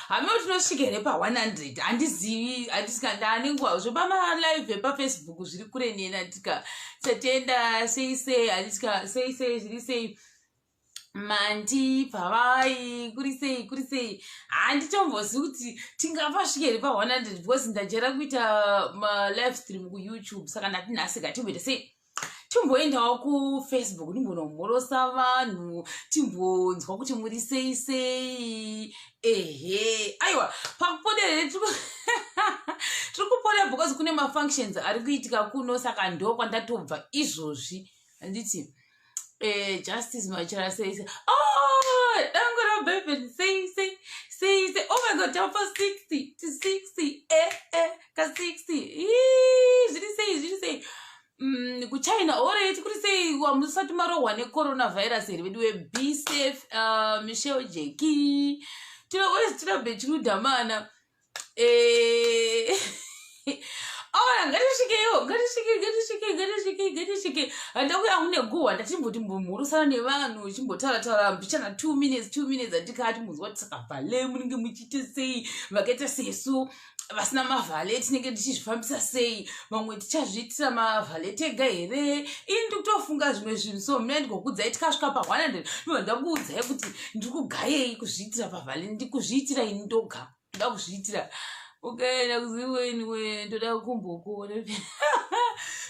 Hameno tinosvika here pa100, handizivi, handisika ndaane nguva zvepamalive epafacebook zviri kure neni, handika. Tatenda, sei sei, handisika, sei sei, zviri sei? Mandi pavai, kuri sei, kuri sei? Handitombozivi kuti tingapasvika here pa100 because ndajera kuita malive stream kuYouTube. Saka ndati nhasi ngatimboita sei, timboendawo kuFacebook, timbonomhorosa vanhu, timbonzwa kuti muri sei sei. Ehe, aiwa, pakupoderere tiri kupodera because kune mafunctions ari kuitika kuno, saka ndo kwandatobva izvozvi, handiti? Justice Machara, sei sei? Oh, dango rabeben, sei sei, sei sei? Oh my God, tapa 60 to 60, ka 60. Zviri sei, zviri sei? Kuchina, alright, kuri sei? Wamusati marohwa necoronavirus here vedu? Be safe. Michelle Jeki, tino bechirudhamana. Aona, ngatisvikeiwo, ngatisvike, ngatisvike, ngatisvike, ngatisvike. Handakuya kune guhwa, ndatimboti mbomhurusana nevanhu, chimbotaura taura mbichana, 2 minutes, 2 minutes, handikati munzwa kuti saka valet munenge muchiite sei? Vakaita sesu vasina mavalet tinenge tichizvifambisa sei? Vamwe tichazviitira mavalet ega here? Ini ndikutofunga zvimwe zvinhu, so muna ndikokudzai tikasvika pa100, ndobva ndakuudzai kuti ndiri kugayei kuzviitira pavalet. Ndikuzviitira ini ndoga, ndoda kuzviitira. Ukaenda kuziweni, ndoda kumbokuona.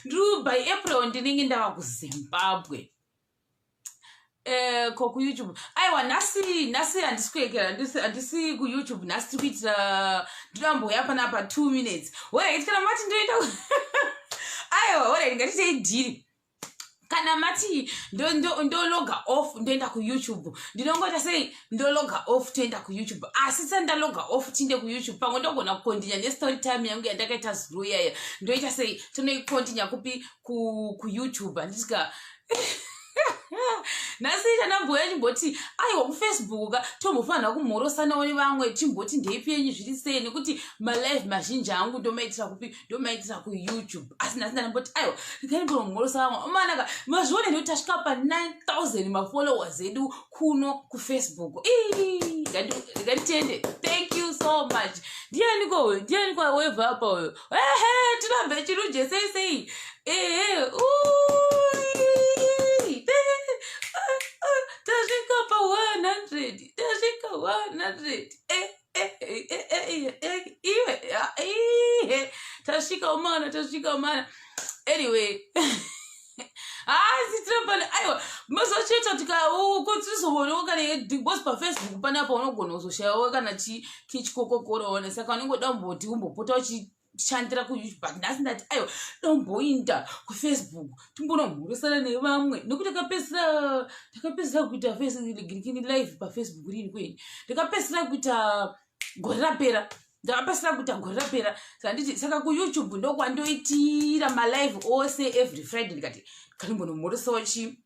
Ndiri by April ndinenge ndava kuZimbabwe. Ko kuYouTube? Aiwa, nhasi, nhasi handisi kuekera, handisi kuYouTube nhasi. Tiri kuitira, ndinamboya panapa 2 minutes. Alright, kana mati ndoenda, aiwa, alright, ngatitei deal. Kana mati ndologa off, ndoenda kuYouTube, ndinongoita sei? Ndologa off, toenda kuYouTube. Asi sani ndaloga off, tiinde kuYouTube, pamwe ndogona kucontinue nestory time yangu yandakaita zuro iyaya. Ndoita sei? Tonoicontinue kupi? KuYouTube, handisika? Nhasi chandamboya chimboti, aiwa, kuFacebook ka tombofanira kumhorosanawo nevamwe, timboti ndeipi yenyu, zviri sei? Nekuti malive mazhinji angu ndomaitira kupi? Ndomaitira kuYouTube. Asi nhasi ndandamboti, aiwa, ndikaimbomhorosa vamwe omanaka. Mazvione ndikuti tasvika pa9000 mafollowers edu kuno kuFacebook. Nganditende, thank you so much. Ndianiko uyo? Ndianiko wevha apa uyo? Ehe, tirambe chiruje, sei sei? Ehe, tasvika pa100, tasvika 100. Iwe, tasvika umana, tasvika umana. Anyway, hasi tirambane. Aiwa, mazocheta tikatizobonawo kana because paFacebook panapa unogona kuzoshayawo kana chikokokoroone, saka unenge umboti umbopota uchishandira kuYouTube. But nhasi ndati, aiwa, domboinda kuFacebook, timbonomhoresana nevamwe, nekuti takapedzisira, takapedzisira kuita girikini live paFacebook rini kweni? Ndakapedzisira kuita gore rapera, ndakapedzisira kuita gore rapera. Saka nditi, saka kuYouTube ndokwandoitira malive ose every Friday. Ndikati kanimbonomhoresawo chi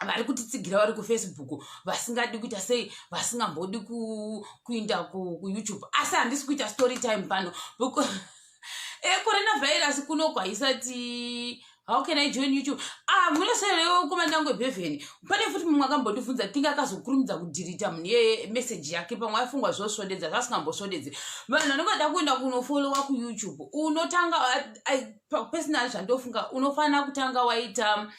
vari kutitsigira vari kuFacebook, vasingadi kuita sei, vasingambodi kuinda kuYouTube. Asi handisi kuita story time pano. Coronavirus kunoko haisati. How can I join YouTube? Ah, munoserewo komandangu ebhevheni. Pane futi mumwe akambondibvunza, tinge akazokurumidza kudelete munhu iyeye meseji yake, pamwe aifungwa zvosvodedza zvasingambosvodedzi. Vanhu vanenge vada kuenda kunofollowa kuYouTube, unotanga, personal zvandofunga, unofanira kutanga waita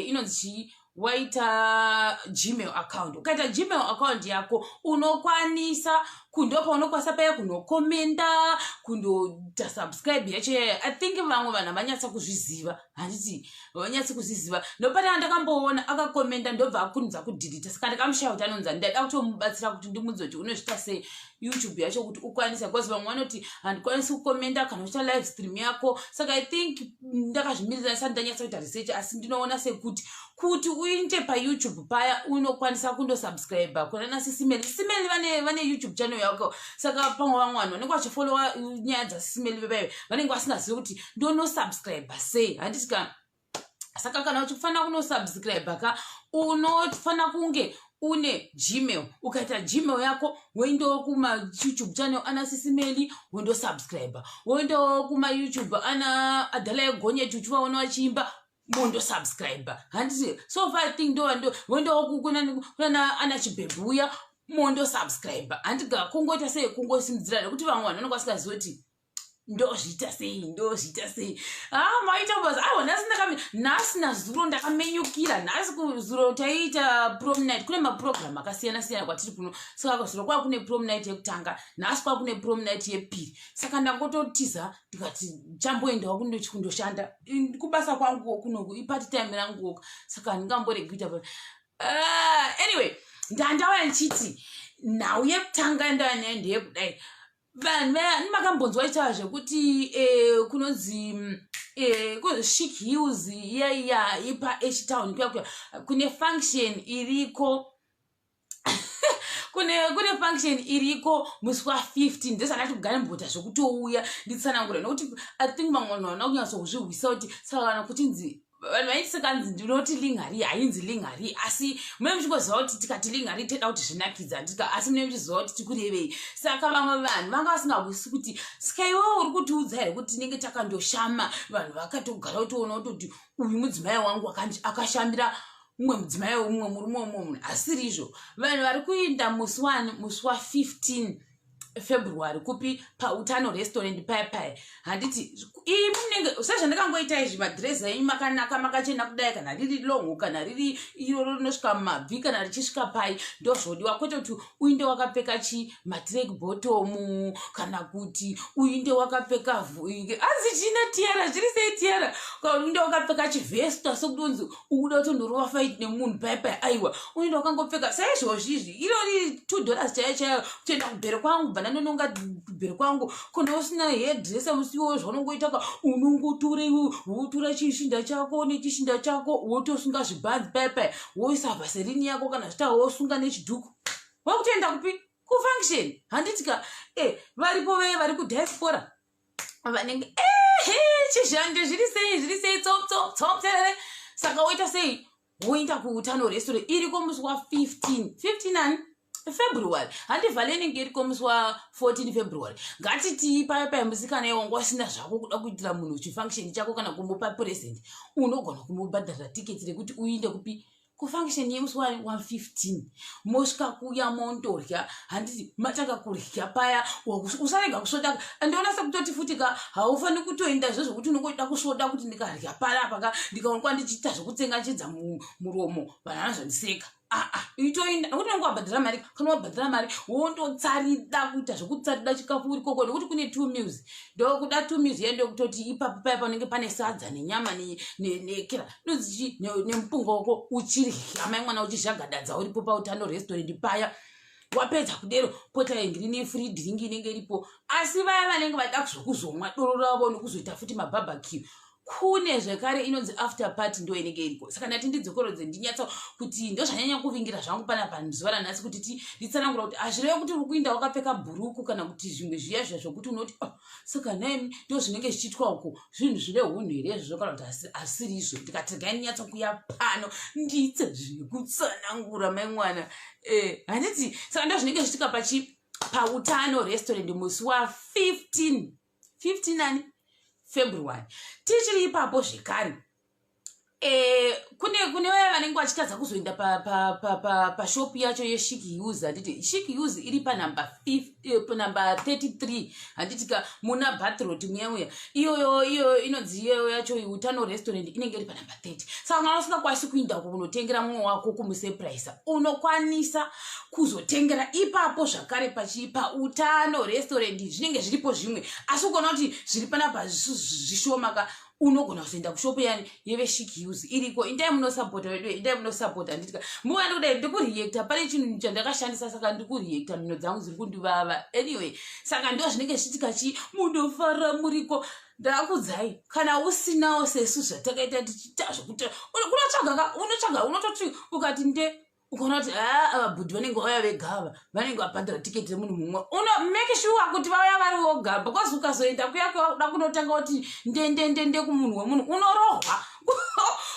inonzi chii, waita Gmail account. Ukaita Gmail account yako, unokwanisa kundopa, unokwanisa paya kunocommenta, kundoita subscribe yacho yayo. I think vamwe vanhu havanyatsa kuzviziva, handiti? Vanyatsi kuzviziva. Ndopatanga ndakamboona akacommenta, ndobva akurumidza kudelete, saka ndakamushaya kuti anonzi. Ndaida kutomubatsira kuti ndimudze kuti unozvita sei YouTube yacho kuti ukwanise, because vamwe vanoti handikwanisi kucommenta kana uchiita live stream yako. Saka I think ndakazvimirira sati ndanyatsa kuita research, asi ndinoona sekuti kuti uinde paYouTube paya, unokwanisa kundosubscribe kuna nasisimeli. Sisimeli vane YouTube channel yako, saka pamwe vamwe vanhu vanenge vachifollowa nyaya dzasisimeli vevaive vanenge vasingazivi kuti ndonosubscribe sei, handiti ka? Saka kana uchifanira kunosubscribe ka, unofanira kunge une Gmail. Ukaita Gmail yako, woendawo kumaYouTube channel ana Sisimeli, wondosubscribe, woendawo kumaYouTube ana Adhala Egonyeti, uchivaona vachiimba, mondosubscribe, handiti? So far I think ndo woendawo kunana ana Chibhebhuya. Mondosubscribe, handiga kungoita sei, kungosimudzira, nekuti vamwe vanhu vanonge vasingazivi kuti ndozviita sei, ndozviita sei. Ah, maita basa. Aiwa, nhasi ndakame, nhasi nazuro ndakamenyukira. Nhasi kuzuro taiita prom night. Kune maprogram akasiyana siyana kwatiri kuno. Saka zuro kwava kune prom night yekutanga, nhasi kwava kune prom night yepiri. Saka ndangototiza, ndikati chamboendawo kundoshanda kubasa kwangu kunoku, ipart time rangu, saka handingamboregi kuita. Anyway, ndandauya ndichiti nhau yekutanga yandauya nayo ndeyekudai. Vanhu vaya makambonzwa itaura zvekuti kunonzi Chic Hills iya, iya ipa H Town kuya kuya, kune function iriko, kune function iriko musi wa15. Ndosandati kugara mbota zvekutouya nditsanangura, nokuti I think vamwe vanhu havana kunyatsokuzvihwisa kuti saka kana kuchinzi, vanhu vaitisekanzi ndinoti lingerie, hainzi lingerie, asi mune muchingoziva kuti tikati lingerie toda kuti zvinakidza, handitika? Asi mune muchiziva kuti tikurevei. Saka vamwe vanhu vanga vasingahwisi kuti saka iwewo uri kutiudza here kuti tinenge takandoshama, vanhu vakatogara kutoona kutoti uyu mudzimai wangu akashambira mumwe mudzimai wemumwe murume wemumwe munhu. Asiri izvo. Vanhu vari kuinda musi wani? Musi wa15 February. Kupi? Pautano Restaurant paya paya, handiti? Ii, munenge sezvandakangoita izvi, madhirezi enyu makanaka, makachena kudai, kana riri long, kana riri iroro rinosvika mumabvi, kana richisvika pai, ndozvodiwa, kwete kuti uinde wakapfeka chi matrack bottom, kana kuti uinde wakapfeka, anzi china tiara, zviri sei tiara, kana uinde wakapfeka chivhesta sekuti unzi ukuda kutondorova fight nemunhu pai pai. Aiwa, unoenda wakangopfeka saizvozvi izvi, irori $2 chaiyo chaiyo. Kutoenda kubhere kwangu, bva ndanononga kubhere kwangu. Kana usina hairdresser musi iwoyo, zvaunongoitaka, unongotora iwe, wotora chishinda chako nechishinda chako, wotosunga zvibhanzi pai pai, woisa vhaserini yako, kana zvita wosunga nechidhuku, wakutoenda kupi? Kufunction, handitika? E, varipo veye vari kudiaspora vanenge ehe, chizhanje, zviri sei, zviri sei, tsop tsop tsop. Saka woita sei? Woenda kuUtano Restaurant, iriko musi wa15, 15 ani? February. Handivhale, inenge iriko musi wa14 February. Ngatiti paya paya musikana iwangu wasina zvako kuda kuitira munhu chifunction chako kana kumupa present, unogona kumubhadharira tiketi rekuti uinde kupi? Kufunction yemusi wa15. Mosvika kuya, mondorya, handiti? Matanga kurya paya, usarega kusvoda. Ndiona sekutoti futi ka, haufani kutoenda zvo zvokuti unongoda kusvoda, kuti ndikarya panapa ka, ndikaonekwa ndichiita zvokutsenga chidza muromo, vanhu vanozondiseka. Aa, itoinda nokuti unenge wabhadhara mari. Kana wabhadhara mari, wondotsarida kuita zvokutsarida chikafu uri koko, nokuti kune two meals. Ndokuda two meals iya, ndokutoti ipapo paya panenge pane sadza nenyama nekera nozichi nemupunga wako, uchirya mai mwana, uchizhagadadza uripo paUtano Restaurant paya. Wapedza kudero, pota ingirini free drink inenge iripo. Asi vaya vanenge vada zvokuzomwa doro ravo nekuzoita futi mabarbecue, kune zvekare inonzi after party, ndo inenge iriko. Saka ndati ndidzokorodze, ndinyatsa kuti ndozvanyanya kuvingira zvangu panapa zuva ranhasi, kuti nditsanangura kuti hazvireve kuti uri kuinda wakapfeka bhuruku kana kuti zvimwe zviya zviya zvokuti unoti, "Oh, saka nemi ndo zvinenge zvichiitwa uko, zvinhu zvine unhu here izvozvo?" Kana kuti asiri izvo. Ndikati regai ndinyatsokuya pano, nditse zvekutsanangura mai mwana. Handiti? Saka ndo zvinenge zvichiitika pachi paUtano Restaurant musi wa15, 15 ani? February. Tichiri ipapo zvekare, kune vaya vanenge vachitadza kuzoenda pashopu yacho yeChic Hills, handiti? Chic Hills iri panumber 33, handitika? Muna Bath Road muya muya. Iyoyo, iyoyo inonzi iyoyo yacho Utano Restaurant inenge iri panumber 30. Saka kana usingakwanisi kuinda uko kunotengera mumwe wako, kumusurprisa, unokwanisa kuzotengera ipapo zvakare pachi paUtano Restaurant. Zvinenge zviripo zvimwe, asi ukaona kuti zviri panapa zvishoma ka, unogona kuzoenda kushopu yani yeveChic Hills, iriko. Indai munosapota vedu, indai munosapota, handitika? Muva ndikudai, ndikureacta pane chinhu chandakashandisa, saka ndikureacta, mhino dzangu dziri kundivava. Anyway, saka ndo zvinenge zvichiitika chi mundofara muriko. Ndakudzai, kana usinawo sesu zvatakaita tichiita zvokuti unotsvaga ka, unotsvaga, unototi ukati nde, ukaona kuti aa, ava bhudhi vanenge vauya vega, ava vanenge vabhadhara tiketi remunhu mumwe, uno make sure kuti vauya vari voga, because ukazoenda kuya kuda kunotanga kuti ndendendende kumunhu wemunhu, unorohwa.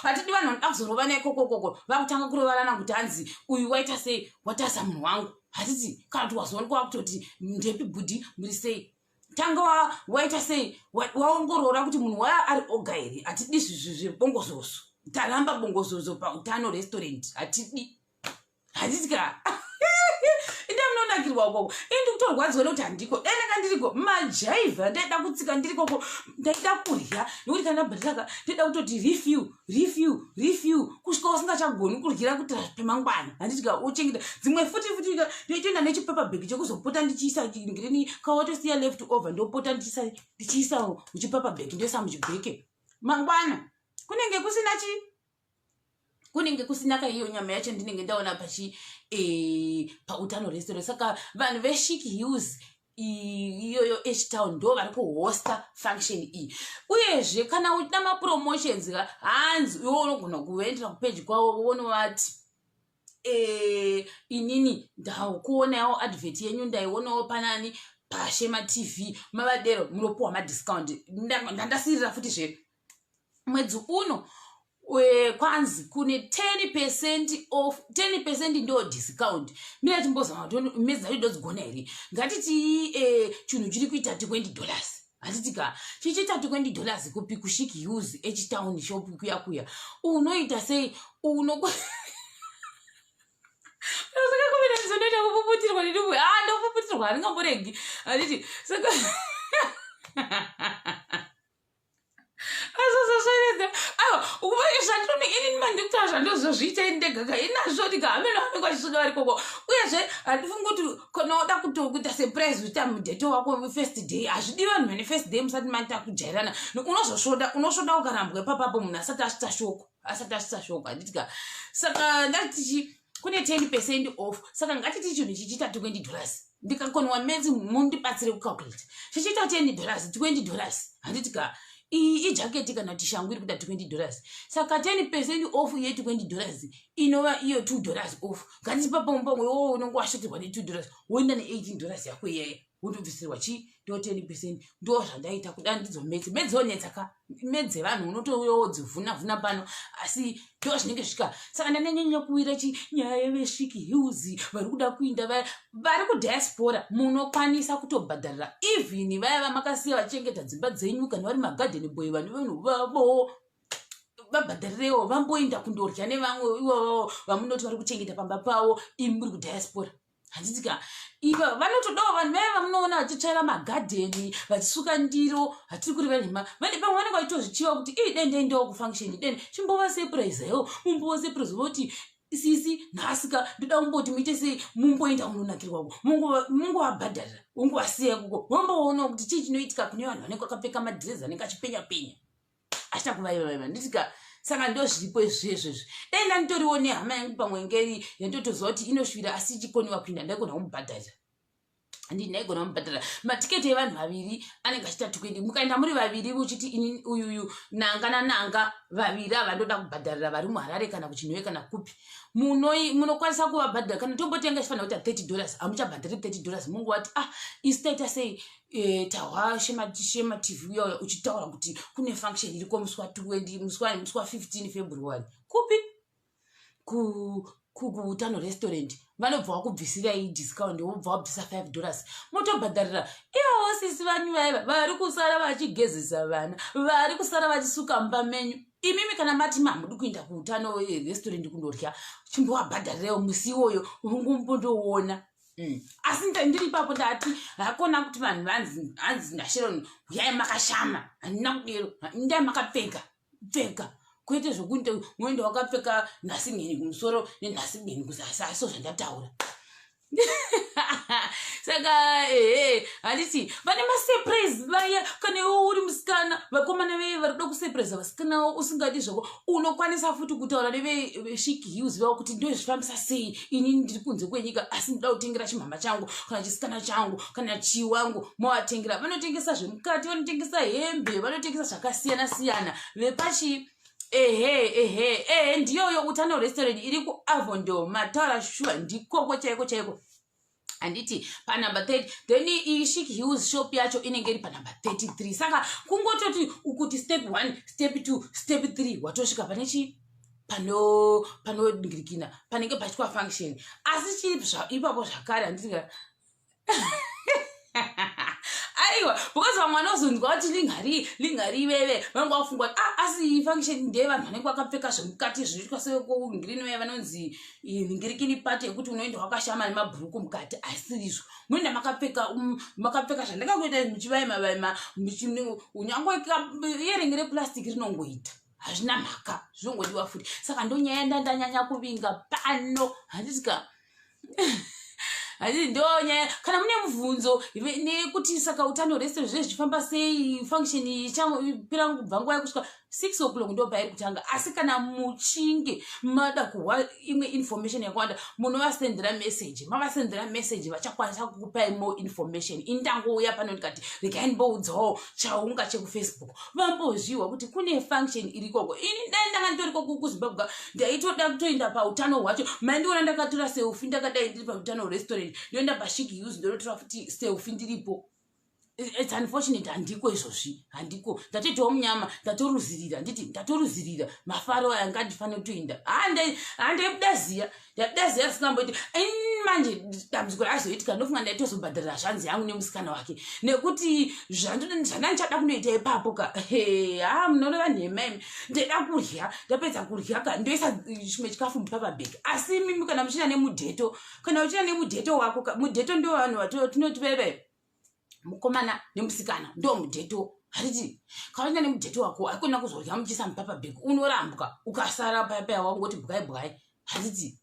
Hatidi vanhu vanoda kuzorovana ikokokoko, vakutanga kurovarana kuti hanzi uyu waita sei, watasa munhu wangu, hatiti? Kana kuti wazoonekwa wakutoti, "Ndepi bhudhi, muri sei?" Tanga waita sei, waongorora kuti munhu waya ari oga here. Hatidi zvebongozozo, taramba bongozozo paUtano Restaurant, hatidi, handiti ka? kubatirwa ukoko. Ini ndikutorwadziwa nekuti handiko, dai ndanga ndiriko majaivha, ndaida kutsika ndirikoko, ndaida kurya nekuti kana ndabhatiraka ndaida kutoti refill, refill, refill kusvika usingachagoni kuryira kuitira pemangwana. Handiti ka uchengeta dzimwe futi futi ka ndoitoenda nechipaper bag chekuzopota ndichiisa ngirini, kawatosiya left over, ndopota ndichiisa muchipaper bag, ndoisa muchibheke. Mangwana kunenge kusina chi kunenge kusina kaiyo nyama yacho ndinenge ndaona pachi paUtano Restaurant. Saka vanhu veChic Hills iyoyo H-Town ndo vari kuhosta function iyi. Uyezve kana uchida mapromotions ka, hanzi iwe unogona kuendera kupeji kwavo wonovati, "Inini ndakuonawo advert yenyu, ndaionawo panani, paShema TV." Mavadero munopuwa madiscount. Ndandasirira futi zve mwedzi uno kwanzi kune 10% off, 10% ndo discount. Mira timbozama kuti mezi dzacho ndodzigona here. Ngatiti chinhu chiri kuita $20, handiti ka? Chichiita $20 kupi? KuChic Hills H-Town shop kuya kuya. Unoita sei? Uno saka combination ndoita kupuputirwa nedumbu. Ah, ndopuputirwa, handingamboregi, handiti? Saka azozosveredza, aiwa, zvandinone inini mandikutaura zvandozozviita ini ndega ka, inazvo ndikahameno vanenge vachisvika vari koko. Uyezve handifungi kuti kana uda kutokuita surprise uita mudate wako first day, hazvidi vanhu vane first day musati maita kujairana. Unozosvoda, unosvoda ukarambwa ipapapo munhu asati asvitsa shoko, asati asvitsa shoko, handiti ka? Saka ndatichi kune 10% off. Saka ngatiti chinhu chichiita $20, ndikakonwa maths mundibatsire kucalculate, chichiita $10, $20, handiti ka? Iyi ijaketi kana kuti shangu iri kuita $20, saka 10% off ye$20 inova iyo $2 off. Ngatiti papombo iwowo unonge washoterwa ne$2, woenda ne$18 yako iyaya, wotobvisirwa chi ndo 10%. Ndo zvandaita kuda ndidzo maths. Medzonetsa ka, medzevanhu unotouya wodzivhuna vhuna pano, asi ndo zvinenge svika. Saka ndanyanyanya kuwira chi nyaya yeveChic Hills vari kuda kuinda vaya vari kudiaspora, munokwanisa kutobhadharira even vaya vamakasiya vachichengeta dzimba dzenyu, kana vari magarden boy, vane vanhu vavo, vabhadharirewo vamboinda kundorya nevamwe ivavo vamunoti vari kuchengeta pamba pavo imi muri kudiaspora, handiti ka? Iva vanotodawo vanhu vaya vamunoona vachitsvaira magadheni, vachisuka ndiro, hatiri kureva nhema. Vane pamwe vanenge vachitozvichiva kuti ii dai ndaendawo kufunction, deni chimbova surprise yo, mumbova surprise voti, "Sisi, nhasika ndoda kumboti muite sei, mumboenda kunonakirwako." Mungovabhadharira, ungovasiya ikoko, vomboona kuti chii chinoitika kune vanhu vanenge vakapfeka madhirezi anenge achipenya penya, achita kuvaiva, nditika? Saka ndo zviripo izvezvezvi. Dai ndanditoriwo nehama yangu pamwe ngeri yandotoziva kuti inosvira asi ichikoniwa kuinda, ndaigona kumubhadharira, handii? Ndaigona kumubhadharira matiketi evanhu vaviri anenge achiita 20. Mukaenda muri vaviri, uchiti ini uyuyu nanga nananga vaviri ava ndoda kubhadharira, vari muHarare kana kuChinhoyi kana kupi, munokwanisa kuvabhadhara. Kana tombotenga ichifanira kuita $30, hamuchabhadhari $30. Mungovati, "Ah, isu taita sei, tahwa Shema TV uyauya uchitaura kuti kune function iriko musi wa20, musi wa15 February, kupi? KuUtano Restaurant." Vanobva vakubvisirai discount, wobva wabvisa $5, motobhadharira ivavo sisi vanyu vaiva vari kusara vachigezesa vana, vari kusara vachisuka mumba menyu. Imimi kana mati mamudi kuenda kuUtano Restaurant kundorya, chimbovabhadharirewo musi iwoyo, ungumbondoona. Asi ndiri ipapo ndati hakona kuti vanhu vanzi hanzi naSharon, "Uyai makashama." Handina kudero, ndai makapfeka pfeka, kwete zvokuti unoenda wakapfeka nhasingeni kumusoro nenhasingeni kuzasi. Asi zvandataura saka ehe, handiti vane masurprise vaya? Kana iwe uri musikana, vakomana veye vari kuda kusurprise vasikanawo, usingadi zvako, unokwanisa futi kutaura neveChic Hills vavo kuti, "Ndozvifambisa sei? Inini ndiri kunze kwenyika, asi ndoda kutengera chimhama changu kana chisikana changu kana chiwangu." Movatengera. Vanotengesa zvemukati, vanotengesa hembe, vanotengesa zvakasiyana siyana vepachi. Ehe, ehe, ehe, ndiyoyo Utano Restaurant iri kuAvondale. Mataura shuwa, ndikoko chaiko chaiko, handiti? Panumber 30. Then iChic Hills shop yacho inenge iri panumber 33. Saka kungototi ukuti step 1, step 2, step 3, watosvika pane chii, pano panongirikina panenge paitwa function. Asi chii ipapo zvakare, handiti? Aiwa. Aiwa, because vamwe vanozonzwa vati lingerie, lingerie veve vanenge vafunga kuti, ah, asi function ndeye vanhu vanenge vakapfeka zvemukati zvinoitwa sekungirini, vaya vanonzi ngirikini party, yekuti unoenda wakashama nemabhuruku mukati. Asirizvo, munoenda makapfeka, makapfeka zvandakakuita, muchivaima vaima, nyangwe earring replastic rinongoita, hazvina mhaka, zvinongodiwa futi. Saka ndonyaya ndandanyanya kuvinga pano, handitika? Handiti ndonyaya? Kana mune mubvunzo nekuti saka Utano Restaurant zve zvichifamba sei, function ichapera kubva nguva yekusvika 6 o'clock, ndo pairi kutanga. Asi kana muchinge mada kuhwa imwe information yakawanda, munovasendera message. Mavasendera message, vachakwanisa kukupai more information. Indangouya pano ndikati regai ndimboudzawo chaunga chekuFacebook vambozviwa kuti kune function iri ikoko. Ini dai ndanga nditoriko kuZimbabwe, ndaitoda kutoenda pautano hwacho. Maindiona ndakatora selfie ndakadai ndiri paUtano Restaurant, ndoenda paChic Hills, ndonotora futi selfie ndiripo. It's unfortunate, handiko izvozvi, handiko. Ndatoitawo munyama, ndatoruzirira, nditi ndatoruzirira mafaro aya ngandifanire kutoenda. Handaibuda ziya, ndabuda ziya risingamboiti. Manje dambudziko razoitika, ndofunga ndaitozobhadharira zvanzi yangu nemusikana wake, nekuti zvandandichada kunoita ipapo ka, ha, munoreva nhema imi. Ndaida kurya, ndapedza kurya ka, ndoisa chimwe chikafu mupaper bag. Asi imimi kana muchina nemudheto, kana uchina nemudheto wako ka, mudheto ndo vanhu vatinoti veve mukomana nemusikana, ndo mudheto, handiti? Kana uchina nemudheto wako, haikona kuzorya muchiisa mupaper bag, unorambwa, ukasara payapaya wangoti bwai bwai, handiti?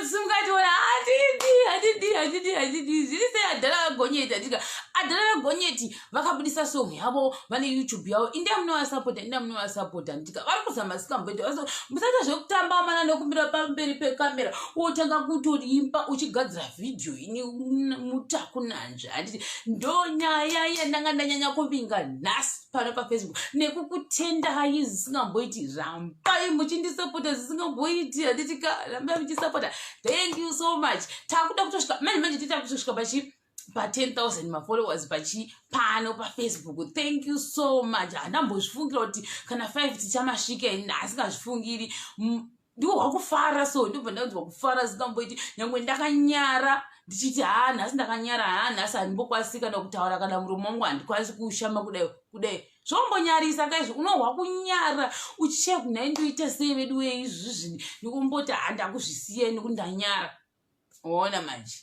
Simukationa, handidi, handidi, handidi, handidi. Zviri sei adhara vagonyeti, handika? Adhara vagonyeti vakabudisa song yavo, vane YouTube yavo. Indai munovasapota, indai munovasapota, handika? Vari kuzama sikamboita. Musaita zvekutamba mana nekumira pamberi pekamera wotanga kutoimba uchigadzira vhidhiyo ini mutakunanzva, handiti? Ndo nyaya yandanga ndanyanya kuvinga nhasi pano paFacebook, nekukutendai zvisingamboiti. Rambai muchindisapota zvisingamboiti, handiti ka? Rambai muchisapota. Thank you so much. Takuda kutosvika manje manje, tita kutosvika pachi pa10 000 mafollowers pachi pano paFacebook. Thank you so much. Handambozvifungira kuti kana 5 tichamasvika ini, asingazvifungiri. Ndiko hwakufara, so ndobva ndanzwa kufara zikamboiti, nyange ndakanyara ndichiti, ha, nhasi ndakanyara, ha, nhasi handimbokwanisi kana kutaura, kana muromo wangu handikwanisi kushama kudai kudai. Zvombonyarisa kaizvo, unohwa kunyara uchichaya kunhai, ndoita sei vedu wei izvizvi? Ndikumboti handakuzvisiyai nekuti ndanyara. Waona manje?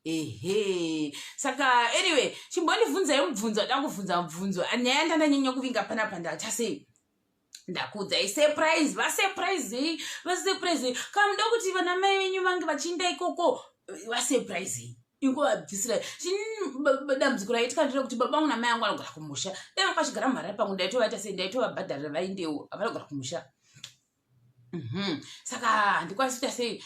Ehe, saka anyway, chimbondibvunzai mubvunzo, ada kubvunza mubvunzo. Nyaya ndandanyanya kuvinga panapa, ndacha sei? Ndakuudzai surprise, vasurprisei, vasurprisei. Kana muda kuti vana mai venyu vange vachiinda ikoko, vasurprisei, ingovabvisirai. Dambudziko raitika nderekuti baba vangu namai angu vanogara kumusha. Dai vanga vachigara muHarare pangu, ndaitovaita sei? Ndaitovabhadharira vaindewo. Vanogara kumusha. Saka handikwanisi kuita sei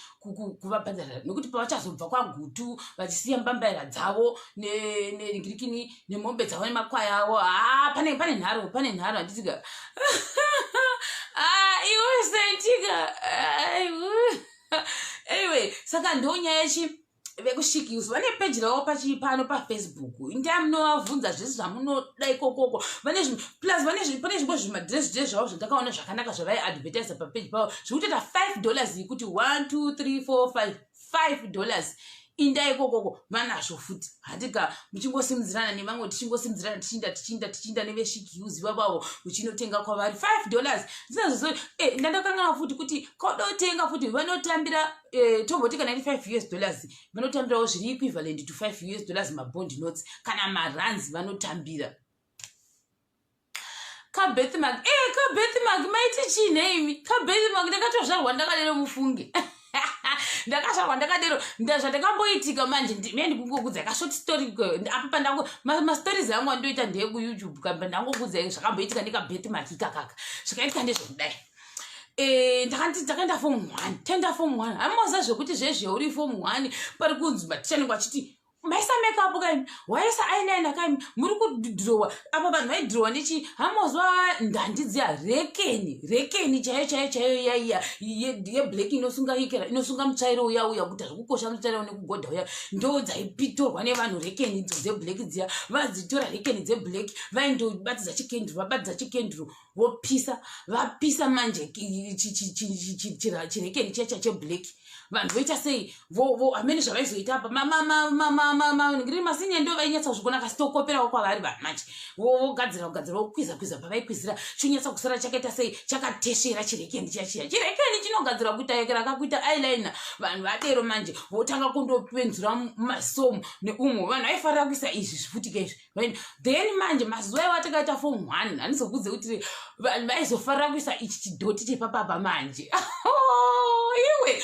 kuvabhadharira, nekuti pavachazobva kwaGutu vachisiya mbambaira dzavo negirikini nemombe dzavo nemakwai avo, ha, pane nharo, pane nharo, handitika? Ah, iwe sentika. Anyway, saka ndo nyaya yechi vekuChic Hills. Vane peji ravo pano paFacebook, indai munovabvunza zvese zvamunoda ikokoko. Vane plus pane zvimwe zvimadress dress zvavo zvandakaona zvakanaka zvavaiadvertisa papeji pavo, zvekutoita $5, yekuti 1 2 3 4 5, $5. Indai ikokoko, vanazvo futi, handika? Muchingosimudzirana nevamwe, tichingosimudzirana, tichinda, tichinda, tichinda neveChic Hills vavavo, muchinotenga kwavari $5. Zinazozo ndandakangana futi kuti kodotenga futi vanotambira, tomboti kana iri US$5, vanotambirawo zviri equivalent to $5, mabond notes kana marands vanotambira. Kabirthmark, kabirthmark maiti chii neimi? Kabirthmark ndakatozvarwa ndakadero, mufunge, ndakazvarwa ndakadero. Zvandakamboitika manje, me ndikungokudza kashort story apa pandango mastories angu andoita ndeyekuYouTube kamba. Ndangokudza zvakamboitika nekabirthmark ikakaka. Zvakaitika ndezvekudai, ndakaenda form one, taenda form one. Hamoza zvekuti zvezve uri form one, pari kunzi maticha anenge achiti maisa makeup kaimi, waisa eyeliner kaimi, muri kudhirowa apa. Vanhu vaidhirowa nechi, hamozwa ndandi dziya, rekeni, rekeni chaiyo chaiyo chaiyo iyaiya yeblack inosunga ikera, inosunga mutsvairo uya uya, kuita zvekukosha mutsvairo nekugodha uya, ndo dzaipitorwa nevanhu, rekeni idzo dzeblack dziya. Vadzitora rekeni dzeblack, vaindobatidza chikenduru, vabatidza chikenduru, vopisa. Vapisa manje chirekeni chiya cheblack, vanhu voita sei? Hamene zvavaizoita apa. Maningiri masinya ndo vainyatsa kuzvigona kasitokoperawo kwavari vanhu manje vogadzira kugadzira vokwiza kwiza pavaikwizira chonyatsa kusara chakaita sei chakatesvera chirekeni chiya chiya chirekeni chinogadzira kuita yekera kakuita eyeliner vanhu vadero manje votanga kundopenzura mumasomu neumwe vanhu vaifarira kuisa izvi zvifutika izvi then manje mazuva iwo atakaita form one handizokudze kuti vanhu vaizofarira kuisa ichi chidhoti chepapapa manje iwe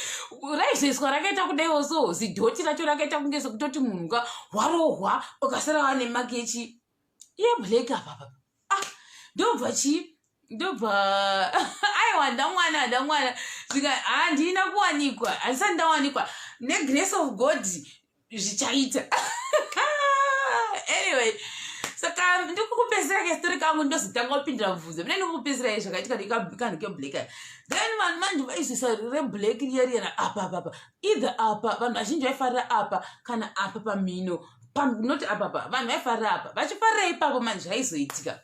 raizoiswa rakaita kudaiwo so zidhoti racho rakaita kunge sekutoti munhu ka warohwa ukasara wane maki yechi yeblack apapa ah ndobva chii ndobva aiwa ndamwana ndamwana zvika handina kuwanikwa handisati ndawanikwa negrace of god zvichaita anyway saka ndikukupedzisira kestori kangu ndozotanga kupindura mubvunzo mine ndikukupedzisirai zvakaitika nekanhu keblack then vanhu manje vaizoisa reblack riya riya apa apa apa either apa vanhu vazhinji vaifarira apa kana apa pamhino not apa pa vanhu vaifarira apa vachifarira ipapo manje zvaizoitika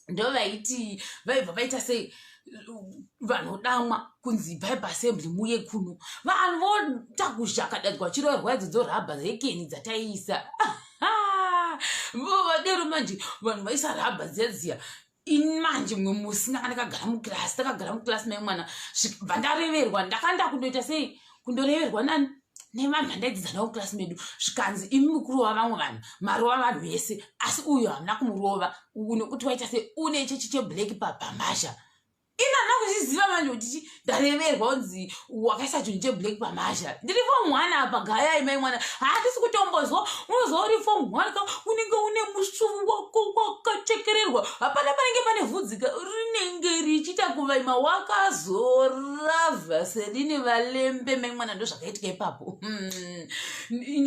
ndovaiti vaibva vaita sei vanodamwa kunzi ibvai paassembly muye kuno vanhu votakuzhakadadzwa chiroerwa idzodzo rabha rekeni dzataiisa vadero manje vanhu vaisa rabha dziya dziya ini manje mumwe musi ndanga ndakagara mukirasi takagara mukirasi mai mwana bva ndareverwa ndakanda kundoita sei kundoreverwa nani nevanhu vandaidzidza navo mukirasi medu zvikanzi imi mukurova vamwe vanhu marova vanhu vese asi uyu hamuna kumurova nekuti waita se une chechi cheblack pamasha ini handina kuzviziva manje kuti chi ndareverwa kunzi wakaisa chinhu cheblack pamasha ndiri form one apa gayai mai mwana handisi kutombozwa unozwa uri form one ka unenge une musuvu wako wakachekererwa hapana panenge pane vhudzika rinenge richiita kuvaima wakazora vhaserini valembe mai mwana ndo zvakaitika ipapo hmm.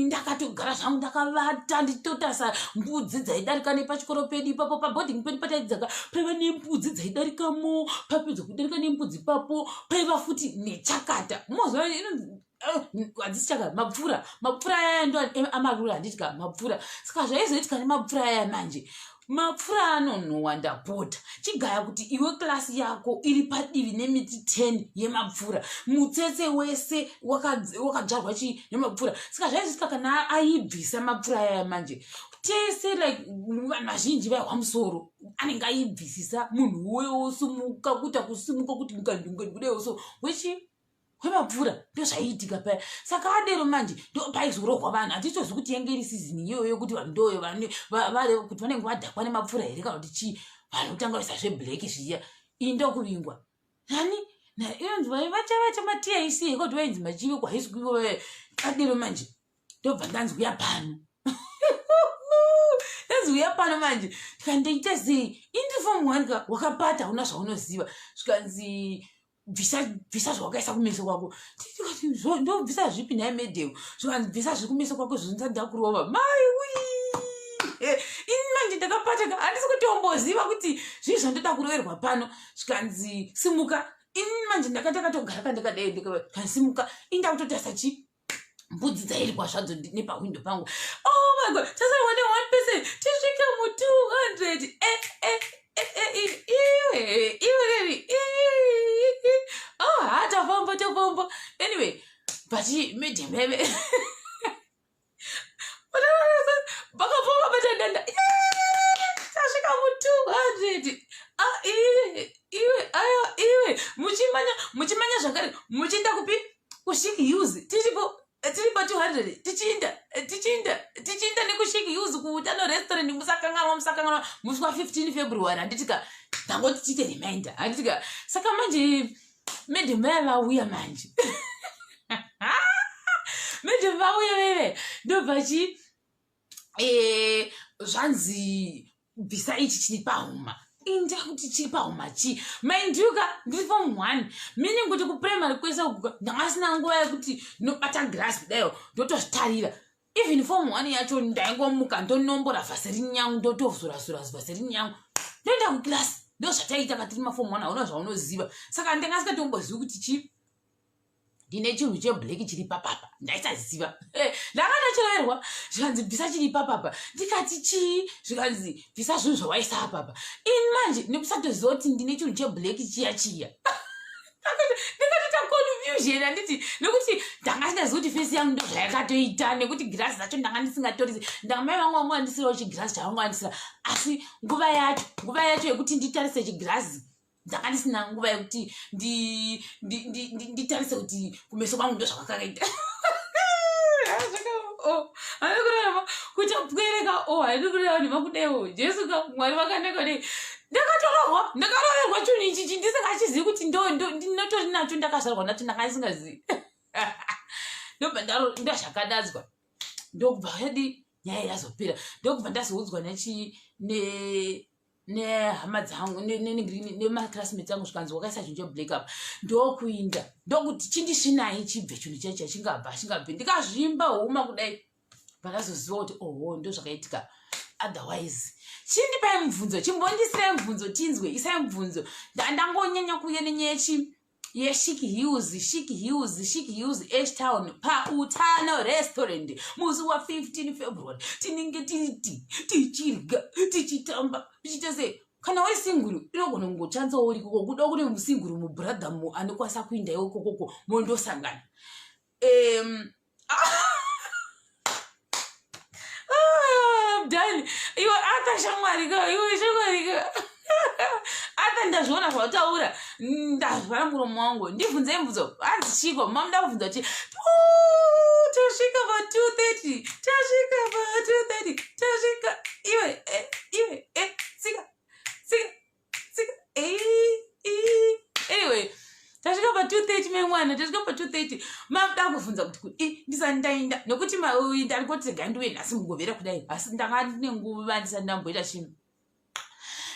Ndakatogara zvangu ndakavata ndichitotarisa mbudzi dzaidarika nepachikoro pedu ipapo paboarding pedu pataidzaka paiva nembudzi dzaidarikamo papedza kudarika nembudzi ipapo paiva futi nechakata moziva eh, hadzisi chakata mapfura mapfura aya ndo amarura handiti ka mapfura saka zvaizoitika nemapfura aya manje mapfura anonhuhwa ndapota chigaya kuti iwe klasi yako iri padivi nemiti 10 yemapfura mutsetse wese wakadzvarwa chii nemapfura saka zvaizosvika kana aibvisa mapfura ayaya manje tese like vanhu vazhinji vaihwa musoro anenge aibvisisa munhu wewosumuka kuita kusimuka kuti mukandunge so wechi kwemapfura ndozvaiitika paya saka adero manje ndopaizorohwa vanhu hatitozi kuti yange iri sizini iyoyo yekuti vanhu ndoyo kuti vanenge vadhakwa nemapfura here kana kuti chii vanhu kutanga vaisa zveblack zviya iyi ndokuvingwa nani inonzi vachavacha matic ekuti vainzi machive kuhaiskuivo adero manje ndobva ndanzi uya pano ndanzi uya pano manje ndikandoita sei indifom one ka wakapata hauna zvaunoziva zvikanzi bvisa bvisa zvawakaisa kumeso kwako ndobvisa zvipi nhai medheu zvikanzi bvisa zviri kumeso kwako zvonza ndakurova maiwi eh, ini manje ndakapataka handisi kutomboziva kuti zvii zvandoda kuroverwa pano zvikanzi simuka ini manje ndakatakatogara kandakadai ndikasimuka indakutotarisa chii mbudzi dzairwa zvadzo nepahwindo pangu oh my god tasarwa ne one person tisvike mu 200 eh, eh, eh, eh, iwe iwe oh ha tafamba tafamba anyway but medium eve vakafamba batadanda tasvika mu 200 ah, iwe ayo iwe muchimanya muchimanya zvakare muchienda kupi kushik use tiripo tiri pa 200 tichiinda tichiinda tichiinda nekushik use kuutano restaurant musakanganwa musakanganwa musi wa 15 february handitika ndangoti tiite reminder handitika saka manje madam vaya vauya manje madam vauya veve ndobva chi eh, zvanzi bvisa ichi chiri pahuma inda kuti chiri pahuma chii maindiuka ndiri form one meaning kuti kuprimary kwese uku ndanga nguva yekuti ndinobata grass kudaio ndotozvitarira even form one yacho ndaingomuka ndonombora vhaserini yangu ndotozora-zora vhaserini yangu ndoenda kuclass ndozvataiita katiri maform one hauna zvaunoziva saka ndanga singatombozivi kuti chii ndine chinhu cheblack chiri papapa ndaisaziva eh, ndanga ndachiroerwa zvikanzi bvisa chiri papapa ndikati chii zvikanzi bvisa zvinhu zvawaisa apapa ini manje nekusatoziva kuti ndine chinhu cheblack chiya chiya ndikatoita confused Confusion, handiti? Nekuti ndanga sindazivi kuti face yangu ndo zvayakatoita, nekuti girazi racho ndanga ndisingatorisi. Ndanga mai vangu vangu vandisirawo chigirazi chavangu vandisira, asi nguva yacho yekuti nditarise chigirazi, ndanga ndisina nguva yekuti nditarise kuti kumeso kwangu ndo zvakakaita. Haidi kureva kuchapwereka o, haidi kureva nemakudewo. Jesu ka, Mwari vakanaka dei. Ndakatorohwa, ndakaroverwa chinhu ichichi ndisingachizivi kuti ndinotori nacho, ndakazvarwa nacho, ndanga ndisingazivi. Ndobva ndazvakadadzwa, ndokubva yadi nyaya yazopera, ndokubva ndazoudzwa nechi nehama dzangu, nemaclassmates angu, zvikanzi wakaisa chinhu cheblack up. Ndokuinda, ndokuti chindisvinai chibve chinhu chaicho, chingabva chingabve. Ndikazvimba huma kudai, pandazoziva kuti oho, ndo zvakaitika. Otherwise chindipai mubvunzo, chimbondisirai mubvunzo tinzwe, isai mubvunzo. Ndangonyanya kuuya nenyaya yeChic Hills, Chic Hills, Chic Hills, Ashtown, paUtano Restaurant, musi wa15 February. Tinenge tiriti tichirya, tichitamba, tichiita sei. Kana uri single, inogona kungochanzawo uri ikoko. Kuda kune musingle, mubrother anokwanisa kuinda ikokoko, mondosangana. Ah, done. Iwe Arthur, shamwari ka, iwe shamwari ka. Arthur, ndazviona zvataura, ndavhara muromo wangu. Ndibvunzei mubvunzo. Hanzi chiko mamuda kubvunza kuti tasvika pa2:30, tasvika pa2:30, tasvika. Iwe, iwe, tsika tsika tsika. Anyway, tasvika pa2:30, memwana, tasvika pa2:30. Mamuda kubvunza kuti kudi ndisati ndainda, nekuti ndari kuti regai ndiuye nhasi mugovera kudai, asi ndanga ndine nguva ndisati ndamboita chinhu,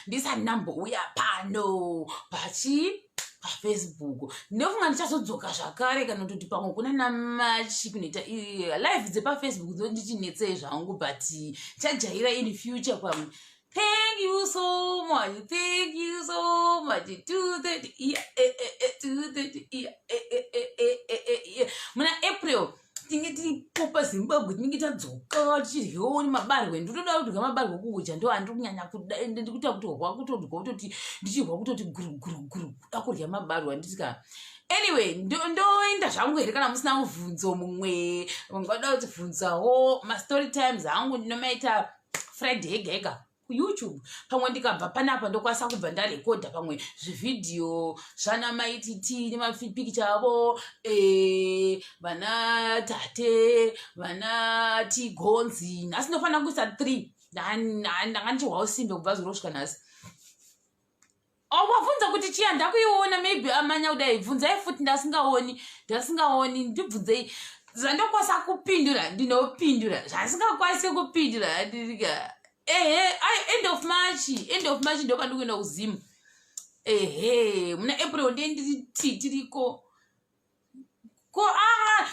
ndisati ndambouya pano pachi paFacebook. Ndofunga ndichazodzoka zvakare, kana kutoti pamwe kuna naMarch kunoita live dzepaFacebook. Dzondichinetsei zvangu, but chajaira in future pamwe. Thank you so much, thank you so much. 2:30, yeah, 2:30, yeah, yeah. Muna April tinge tiripo paZimbabwe, tinenge tadzoka tichiryawo nemabarwe. Ndinoda kudya mabarwe kudya, ndo andiri kunyanya kuda. Ende ndikuita kutorwa, kutodya, kutoti ndichirwa, kutoti guru guru guru, kuda kurya mabarwe, handiti ka? Anyway, ndoenda zvangu here? Kana musina mubvunzo mumwe mungada kutibvunzawo, mastory times angu ndinomaita Friday yega yega kuYouTube. Pamwe ndikabva panapa, ndokwanisa kubva ndarekodha pamwe zvivhidhiyo zvana maititi nemapikicha avo, vana tate, vana Tigonzi. Nhasi ndofanira kuisa 3. Ndanga ndichihwawo simbe kubva zuro kusvika nhasi. Wabvunza kuti chiya ndakuiona, maybe amanya kudai. Bvunzai futi, ndasingaoni, ndasingaoni. Ndibvunzei zvandokwanisa kupindura, ndinopindura. Zvandisingakwanisi kupindura, andirika. Ehe, end of March, end of March ndo pandikuenda kuZimu. Ehe, muna April ndiye ndiri tiriko ko. Aa,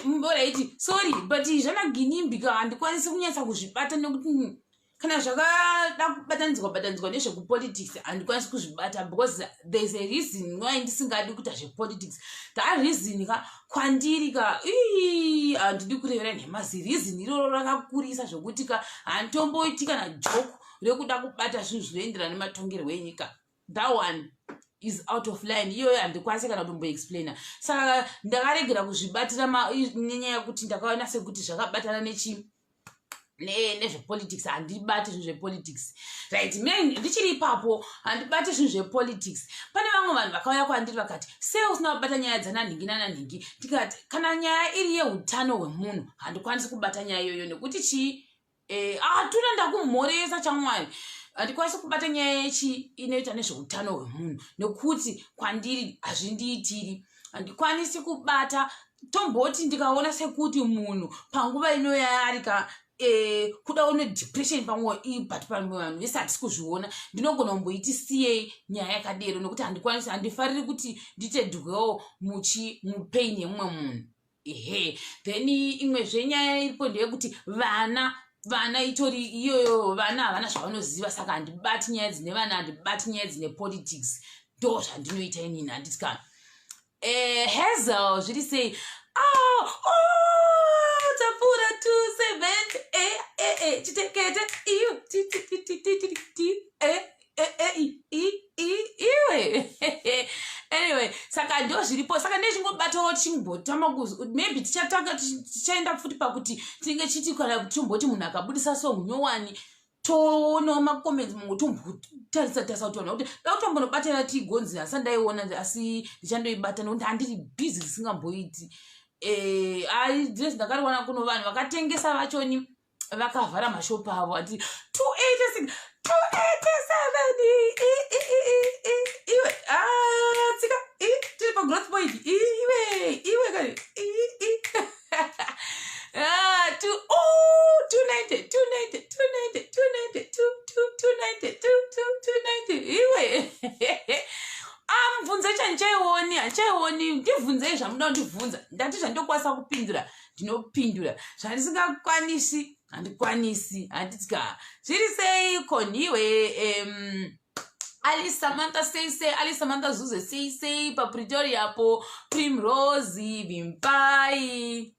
alright, sorry, but zvanaGinimbi ka, handikwanisi kunyatsa kuzvibata, nekuti kana zvakada kubatanidzwa batanidzwa nezvekupolitics, handikwanisi kuzvibata, because there is a reason why ndisingadi kuita zvepolitics. That reason ka, kwandiri ka, ii, handidi kurevera nhema. Zireason iroro rakakurisa zvokuti ka, handitomboiti kana joke rekuda kubata zvinhu zvinoenderana nematongerwo enyika. That one is out of line iyoyo, handikwanisi kana kutomboexplaina. Saka ndakaregera kuzvibatira nenyaya yekuti ndakaona sekuti zvakabatana nechi nezvepolitics. Handibati zvinhu zvepolitics, right? Me ndichiri ipapo, handibati zvinhu zvepolitics. Pane vamwe vanhu vakauya kwandiri vakati, "Sei usina kubata nyaya dzananhingi nananhingi?" Tikati kana nyaya iri yeutano hwemunhu, handikwanisi kubata nyaya iyoyo, nekuti chii? Hatuna ndakumhoresa chamwari. Handikwanisi kubata nyaya yechi inoita nezveutano hwemunhu, nekuti kwandiri hazvindiitiri, handikwanisi kubata. Tomboti ndikaona sekuti munhu panguva inoyarika kuda une depression pamwe, but pamwe vanhu vese hatisi kuzviona, ndinogona kumboiti siyei nyaya yakadero, nekuti handikwanisi, handifariri kuti ndite dwewo muchi mupain yemumwe munhu. Ehe, then imwezve nyaya iripo ndeyekuti vana itori iyoyo, vana havana zvavanoziva, saka handibati nyaya dzine vana, handibati nyaya dzine politics. Ndo zvandinoita inini, handiti kana? Hazel, zviri sei? Ah, oh, tapfuura 27. Chitekete iyo ti ti ti ti ti ti ti i i i iwe. Anyway, saka ndo zviripo. Saka ndechingobatawo. timbotama, maybe tichatanga, tichaenda futi pakuti tinenge chiti kana timboti munhu akabudisa song nyowani, toonawo macomments, mumwe tombotarisa tarisa kuti vanhu kuti da kutombonobatana tiigonzi. Asi andaiona, asi ndichandoibata nekuti handiri busy risingamboiti. Ai, dress ndakariwana kuno, vanhu vakatengesa vachoni vakavhara mashopu avo. Ati 286, 287, iwe tsika tiri pagrowth point, iwe iwe kani. Two, oh, 290, 290, 290, 290, 2 2 290, 2 2 290, iwe. Amubvunzo yacho handichaioni, handichaioni. Ndibvunzei zvamuda kundibvunza. Ndati zvandokwanisa kupindura ndinopindura, zvandisingakwanisi handikwanisi. Handitya zviri sei koniwe. Alice Samantha, sei sei? Alice Samantha Zuze, sei sei paPretoria po? Primrose Vimpai,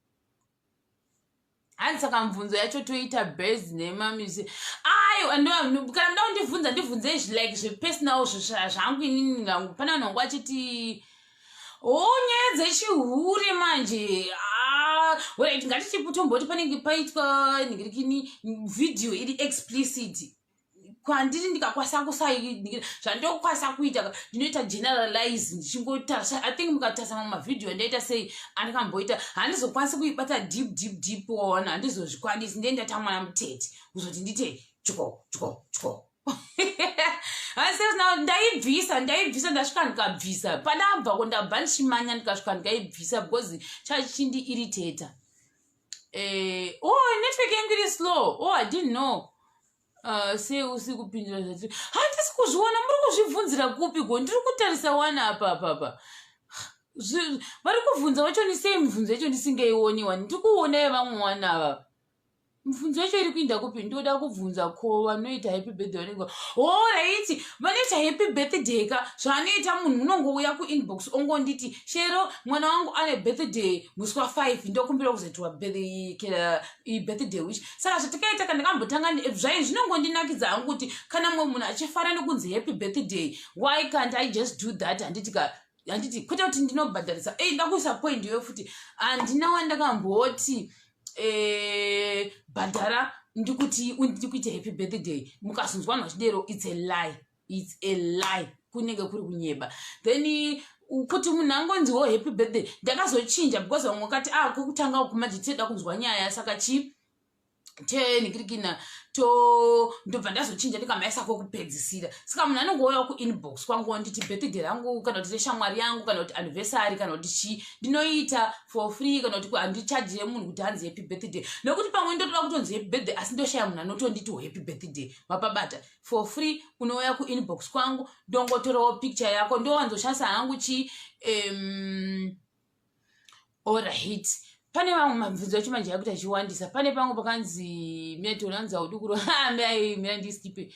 hanzi saka mubvunzo yacho toita bas nemamusi ayo. Kana muda kundibvunza, ndibvunzei like zvepersonal zvangu inini. Pane vanhu vangu vachiti o nyaya dzechihure manje. Right, ngatichipotomboti panenge paitwa ningirikini vhidhiyo iri explicit kwandiri, ndikakwanisa kusai zvandokwanisa kuita, ndinoita generalize ndichingotarisa. I think mukatarisa mamwe mavhidhiyo andaita sei, andikamboita, handizokwanisi kuibata deep deep deep. Waona, handizozvikwanisi. Ndee ndaita mwana mutete kuzoti ndite chiko chiko chiko. Ndaibvisa, ndaibvisa, ndasvika ndikabvisa. Pandabvako ndabva ndichimanya, ndikasvika ndikaibvisa because chachindiiriteta. Oh, network yangu iri slow. Oh, I didn't know. Sei usi kupindura zvati? Handisi kuzviona. Muri kuzvibvunzira kupi ko? Ndiri kutarisa wana apa apapa vari kubvunza vacho. Ni sei mibvunzo yacho ndisingaioni wani? Ndiri kuona yevamwe wana ava. Mibvunzo yacho iri kuinda kupi? Ndoda kubvunza, ko vanoita happy birthday vanenge? Alright, vanoita happy birthday ka, zvaanoita munhu unongouya kuinbox ongonditi, "Shero, mwana wangu ane birthday musi wa5, ndokumbira kuzoitiwa birthday wish." Saka zvatikaita ka, ndakambotanga zvai zvinongondinakidza hangu kuti kana mumwe munhu achifara nekunzi happy birthday, why can't I just do that? Handiti ka? Handiti kwete kuti ndinobhadharisa. Ei, ndakuisa point iyoyo futi. Handina wandakamboti bhadhara ndikuti ndikuite happy birthday. Mukazonzwa vanhu vachidero, it's a lie, it's a lie, kunenge kuri kunyeba. Then kuti munhu angonziwo happy birthday, ndakazochinja because vamwe vakati, ah, kwekutanga uku manje tinoda kunzwa nyaya, saka chii tenhikirikina to. Ndobva ndazochinja, ndikamaisa kwekupedzisira. Saka munhu anongouya kuinbox kwangu wanditi birthday rangu kana kuti reshamwari yangu kana kuti anniversary kana kuti chii, ndinoita for free, kana kuti handichajire munhu kuti hanzi happy birthday, nekuti pamwe ndotoda kutonzi happy birthday asi ndoshaya munhu anotonditi happy birthday. Mapabata? For free, unouya kuinbox kwangu, ndongotorawo picture yako. Ndowanzoshandisa hangu chi alright, pane vamwe mabvunzo acho manje akuti achiwandisa. Pane pamwe pakanzi metonanzi audukuro mira ndiskipe.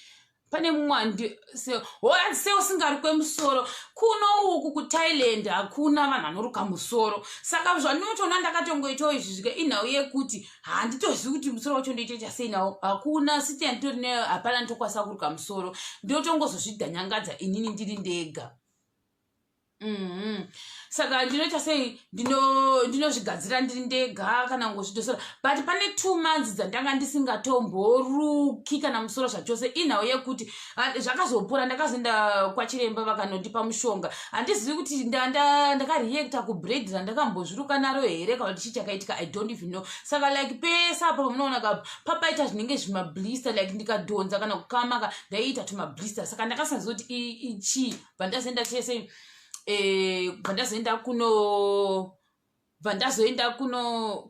Pane mumwe se usingarukwe musoro kuno uku kuThailand, hakuna vanhu vanoruka musoro. Saka zvandinotoona ndakatongoitawo izvi zvika inhau yekuti handitozivi kuti musoro wacho ndoitoita sei nawo. Hakuna siti yanditori nayo, hapana nditokwanisa kuruka musoro, ndotongozozvidhanyangadza inini ndiri ndega. Saka ndinoita sei? Ndinozvigadzira ndiri ndega kana ngozvidosera. But pane 2 months dzandanga ndisingatomboruki kana musoro zvachose. Inhau yekuti zvakazopora, ndakazoenda kwachiremba, vakanondipa mushonga. Handizivi kuti ndakareacta kubraid randakambozviruka naro here kana kuti chii chakaitika, I don't even know. Saka like pese apa pamunoona ka papaita zvinenge zvimablister, like ndikadhonza kana kukama ka, ndaiita tumablister. Saka ndakasaziva kuti ichii. Bva ndazoenda chese, bva ndazoenda kuno, bva ndazoenda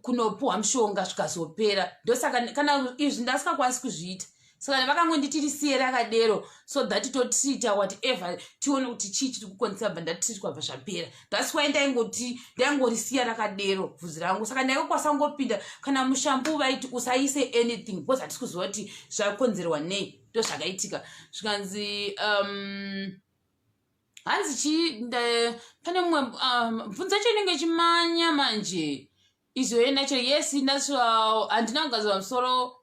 kunopuhwa mushonga, zvikazopera. Ndosaka kana izvi ndasingakwanisi kuzviita. Saka vakangonditi risiye rakadero so that totreata whatever, tione kuti chii chiri kukonzesa. Bva ndatreatwa, bva zvapera. That's why ndaingoti ndaingorisiya rakadero bvudzi rangu. Saka ndaingokwanisa kungopinda kana mushambu, vaiti usaise anything because hatisi kuziva kuti zvakonzerwa nei. Ndo zvakaitika. Zvikanzi hanzi chii? Pane mumwe bvunzo yacho inenge ichimanya manje. Izvo natural, yes, natural. Handina kugadzirwa musoro.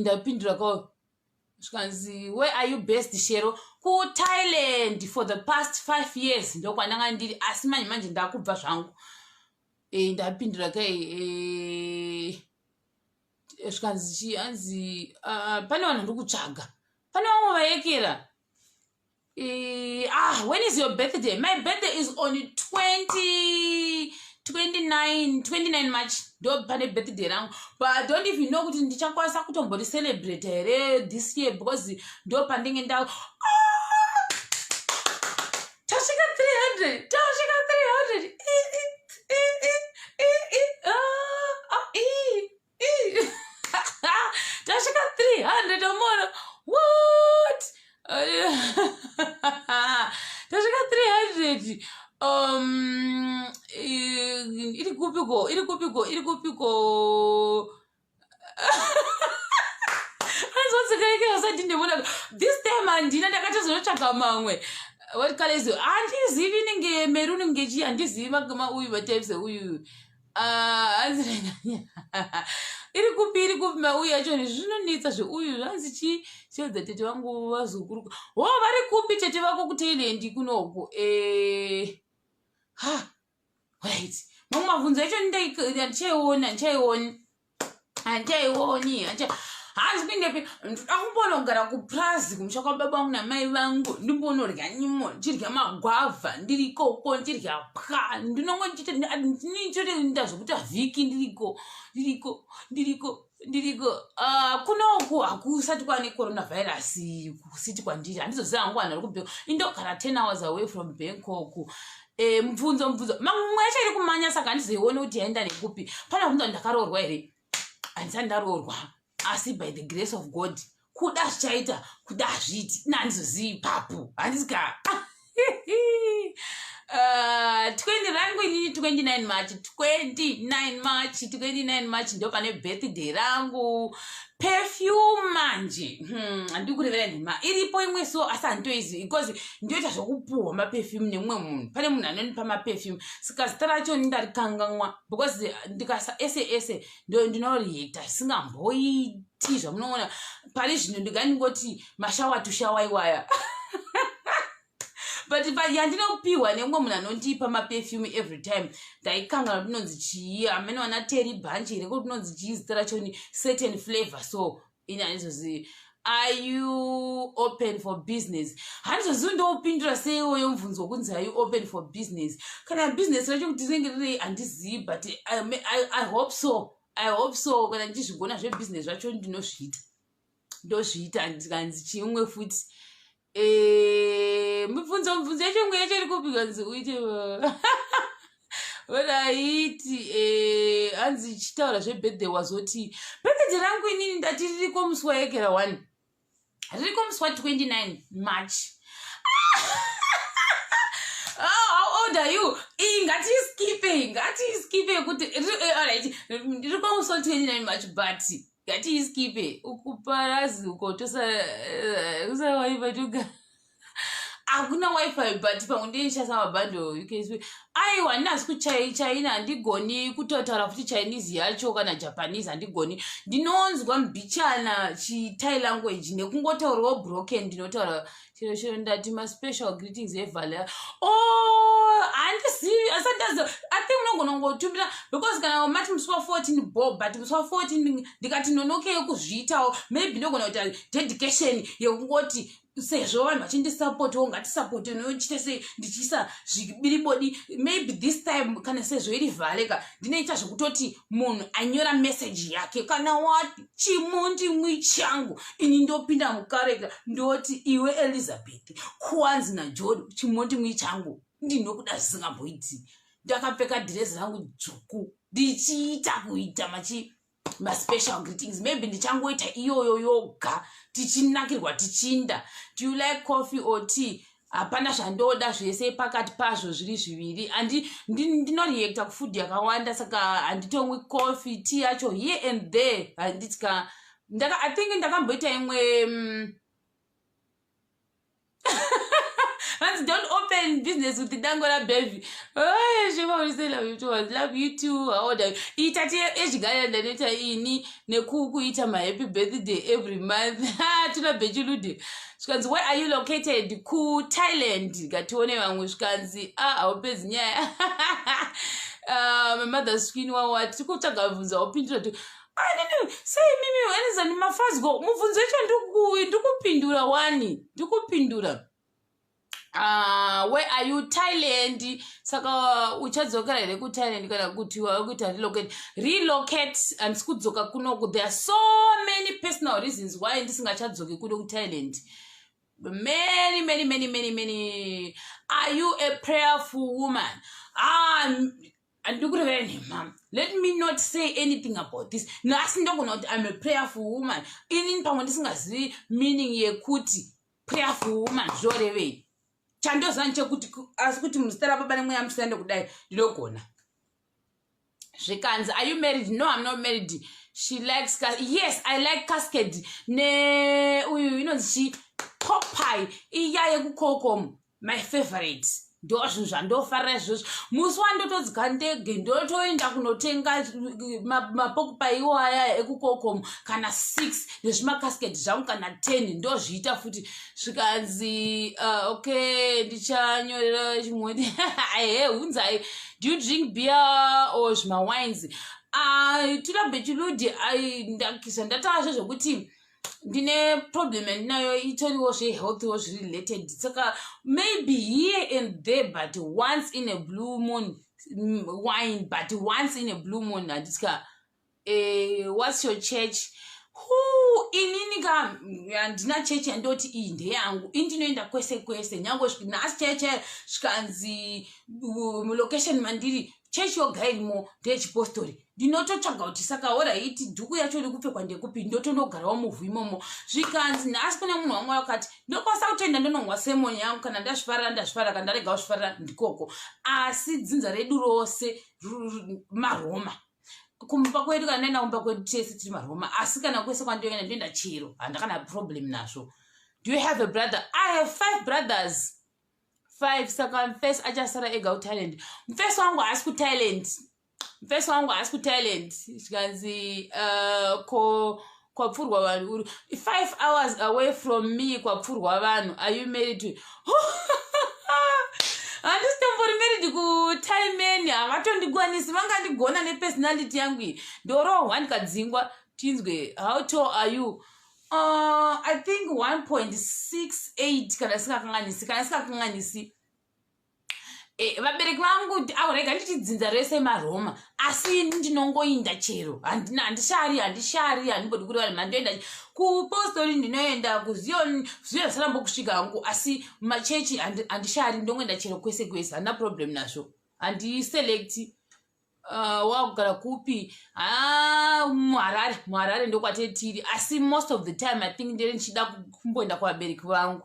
Ndapindura ko. Zvikanzi, "Where are you based, Shero?" KuThailand for the past 5 years, ndokwandanga ndiri, asi manje manje ndakubva zvangu. E, ndapindura kai e, zvikanzi chii hanzi uh, pane vanhu ndiri kutsvaga pane vamwe vayekera e, ah, when is your birthday? My birthday is on 20 29 29 March, ndo pane birthday rangu, but I don't even know kuti ndichakwanisa kutombori-celebrate here this year, because ndo pandinge nda, ah! Tasvika 300, tasvika 300. Tasvika 300 omona. What? Tasvika 300. Iri kupiko? Iri kupiko? Iri kupiko? Anzonzikaike usati ndimona this time. Handina, ndakatozonotsvaga mamwe. What color is? Handizivi, inenge maroon ngechi, handizivi mauyu, matypes euyu. Ah, iri kupi? Iri kupi mauyu acho? Zvinonetsa zveuyu. Zvanzi chi chiedza tete vangu vazukuru ho, vari kupi tete vako? KuThailand kunoku. Eh, ha, right, mamwe mabvunzo acho handichaiona, handichaioni, handichaioni. Hanzi kuindepi? Ndoda kumbonogara kuprazi kumusha kwababa vangu namai vangu, ndimbonorya nyimo, ndichirya magwavha ndiri ikoko, ndichirya pwa. Ndinongo ndichitoenda zvokuti vhiki ndiriko, ndiriko, ndiriko, ndiriko. Ah, kunoku hakusati kwane coronavirus kusiti kwandiri. Handizoziva hangu vanhu vari kuBangkok. Indogara 10 hours away from Bangkok. Mubvunzo mamwe yacho iri kumanya, saka handizoioni kuti yaenda nekupi. Pane bvunzo, ndakaroorwa here? Handisati ndaroorwa, asi by the grace of God, kuda zvichaita, kuda hazviiti, ina handizozivi ipapo, handisika. 20 rangu inini 29 March, 29 March, 29 March ndo pane birthday rangu. Perfume manje, handiri kurevera nhema, iripo imwe so, asi handitoizivi because ndoita zvokupuhwa maperfume nemumwe munhu. Pane munhu anonipa maperfume, saka zita racho ndarikanganwa because ndikasa ese ese ndinoriita zvisingamboiti zvamunoona pari zvino. Ndingandingoti mashower to shower iwaya, but yandinopiwa nemumwe munhu anondipa maperfume every time, ndaikangana kuti inonzi chii. Amene wana Terry Bunch here, kuti inonzi chii zita rachoni? Certain flavor, so ini handizozivi. Are you open for business? Handizozivi ndoupindura seiwoyo mubvunzo wokunzi "Are you open for business?" Kana business racho kuti rinenge rirei, handizivi, but I hope so, I hope so. Kana ndichizvigona zvebusiness zvacho, ndinozviita, ndozviita. Ndikanzi chimwe futi, mibvunzo yacho imwe yacho iri kupi? Kanzi uite oraiti. Hanzi chitaura zvebirthday. Wazoti birthday rangu inini ndati ririko musi wayekera 1, ririko musi wa29 March. Oh, how old are you? Iyi ngatiskipe, ngatiskipe kuti alright, ririko musi wa29 March, but ngatiiskipe. Ukuparazi uko tosa kusa wifi toga, hakuna wifi, but pamwe ndichishandisa mabundle. You can, aiwa, handinasi kuchina, handigoni kutotaura futi Chinese yacho kana Japanese, handigoni. Ndinonzwa mbichana chiThai language nekungotaurawo broken. Ndinotaura chiro chiro. Ndati maspecial greetings evala. Oh, handizivi, asati ndaziva. I think unogona kungotumira because kana mati musi wa14 bo, but musi wa14 ndikati nonokei kuzviitawo, maybe ndogona kuita dedication yekungoti sezvo vanhu vachindisapotiwo, ngatisapote nochite sei, ndichiisa zvibiribodi. Maybe this time, kana sezvo iri vhaleka, ndinoita zvekutoti munhu anyora meseji yake, kana wati chimundimwi changu, ini ndopinda mucharacter, ndoti, "Iwe Elizabeth, kwanzi naJodi, chimundimwi changu, ndinokuda zvisingamboiti." Ndakapfeka dhirezi rangu dzvuku, ndichiita kuita machi maspecial greetings. Maybe ndichangoita iyoyo yoga, tichinakirwa, tichinda. Do you like coffee or tea? Hapana zvandoda, zvese pakati pazvo zviri zviviri. Ndinoreacta kufood yakawanda, saka handitomwi coffee. Tea yacho here and there. Handitya, I think ndakamboita imwe. Hanzi don't open business with dango rababy. Shema, love you too, love you too. How old are you? Itati echigaya ndanoita ini nekukuita mahappy birthday every month. Tuna bhechulude. Zvikanzi, "Where are you located?" KuThailand. Ngatione vamwe. Zvikanzi, a, haupedzi nyaya. My mother's skin wawa tiri kutsvaga bvunza wopindura ti anini sei mimi enizani mafazgo mubvunzo icho ndikupindura wani ndikupindura. Where are you? Thailand. Saka uchadzokera here kuThailand kana kuti wakuita relocate? Relocate, handisi kudzoka kunoku. There are so many personal reasons why ndisingachadzoki kuno kuThailand. Many, many, many, many, many. Are you a prayerful woman? Ah, handikurevera nhema. Let me not say anything about this. Nhasi ndogona kuti I'm a prayerful woman. Inini pamwe ndisingazivi meaning yekuti prayerful woman zvorevei. Chandoziva nchekuti asi kuti muzita raBaba neMweya Mutsvene kudai ndinogona. Zvikanzi, "Are you married?" No, I'm not married. She likes, yes, I like custard ne uyu inonzi chi pork pie iya yekuKokom, my favorite. Ndo zvinhu zvandofarira izvozvo. Musi wandotodzika ndege ndotoenda kunotenga mapork pie iwo aya ekuKokom kana 6 nezvimacustard zvangu kana 10 ndozviita futi. Zvikanzi, okay, ndichanyorera chimwe. Ehe, hunzai. Do you drink beer or zvimawines? Tula bechiludi zvandatazvo zvokuti ndine problem yandinayo itoriwo zvehealthwo zvirelated, saka maybe here and there, but once in a blue moon. Wine, but once in a blue moon, handitya. What's your church? Hu, inini ka handina chechi yandoti iyi ndeyangu. Ini ndinoenda kwese kwese, nyange nhasi chaiyo chaiyo zvikanzi mulocation mandiri chechi yoga irimo ndeyechipostori, ndinototsvaga kuti saka alright, dhuku yacho iri kupfekwa ndekupi, ndotonogarawo muvhu imomo. Zvikanzi nhasi kune munhu wamwe wakati ndokwanisa kutoenda ndononwa sermon yangu, kana ndazvifarira ndazvifarira, kana ndarega kuzvifarira ndikoko. Asi dzinza redu rose maRoma. Kumba kwedu, kana ndaenda kumba kwedu, tese tiri maRoma. Asi kana kwese kwandoenda ndoenda chero, handakana problem nazvo. Do you have a brother? I have five brothers, five. Saka mufesi achasara ega kuThailand. Mufesi wangu haasi kuThailand, mufesi wangu haasi kuThailand. Zvikanzi, ko kwapfurwa vanhu uri 5 hours away from me, kwapfurwa vanhu. Are you married to? Handisitombori married kuThaiman, havatondigwanisi, vangandigona nepersonality yangu iyi? Ndorohwa ndikadzingwa. Tinzwe, how tall are you? I think 1.68 kana singakanganisi, kana singakanganisi. Vabereki vangu aurega nditi dzinza rese maRoma, asi ini ndinongoinda chero, handina, handishari, handishari, handimbodi kuri vanhu. Mandoenda kupostori, ndinoenda kuZion, Zion zvisarambo kusvika hangu, asi machechi handishari, ndongoenda chero kwese kwese, handina problem nazvo, handiselekti. Wakugara kupi? Ah, muHarare. MuHarare ndokwatetiri, asi most of the time I think ndere ndichida kumboenda kuvabereki vangu.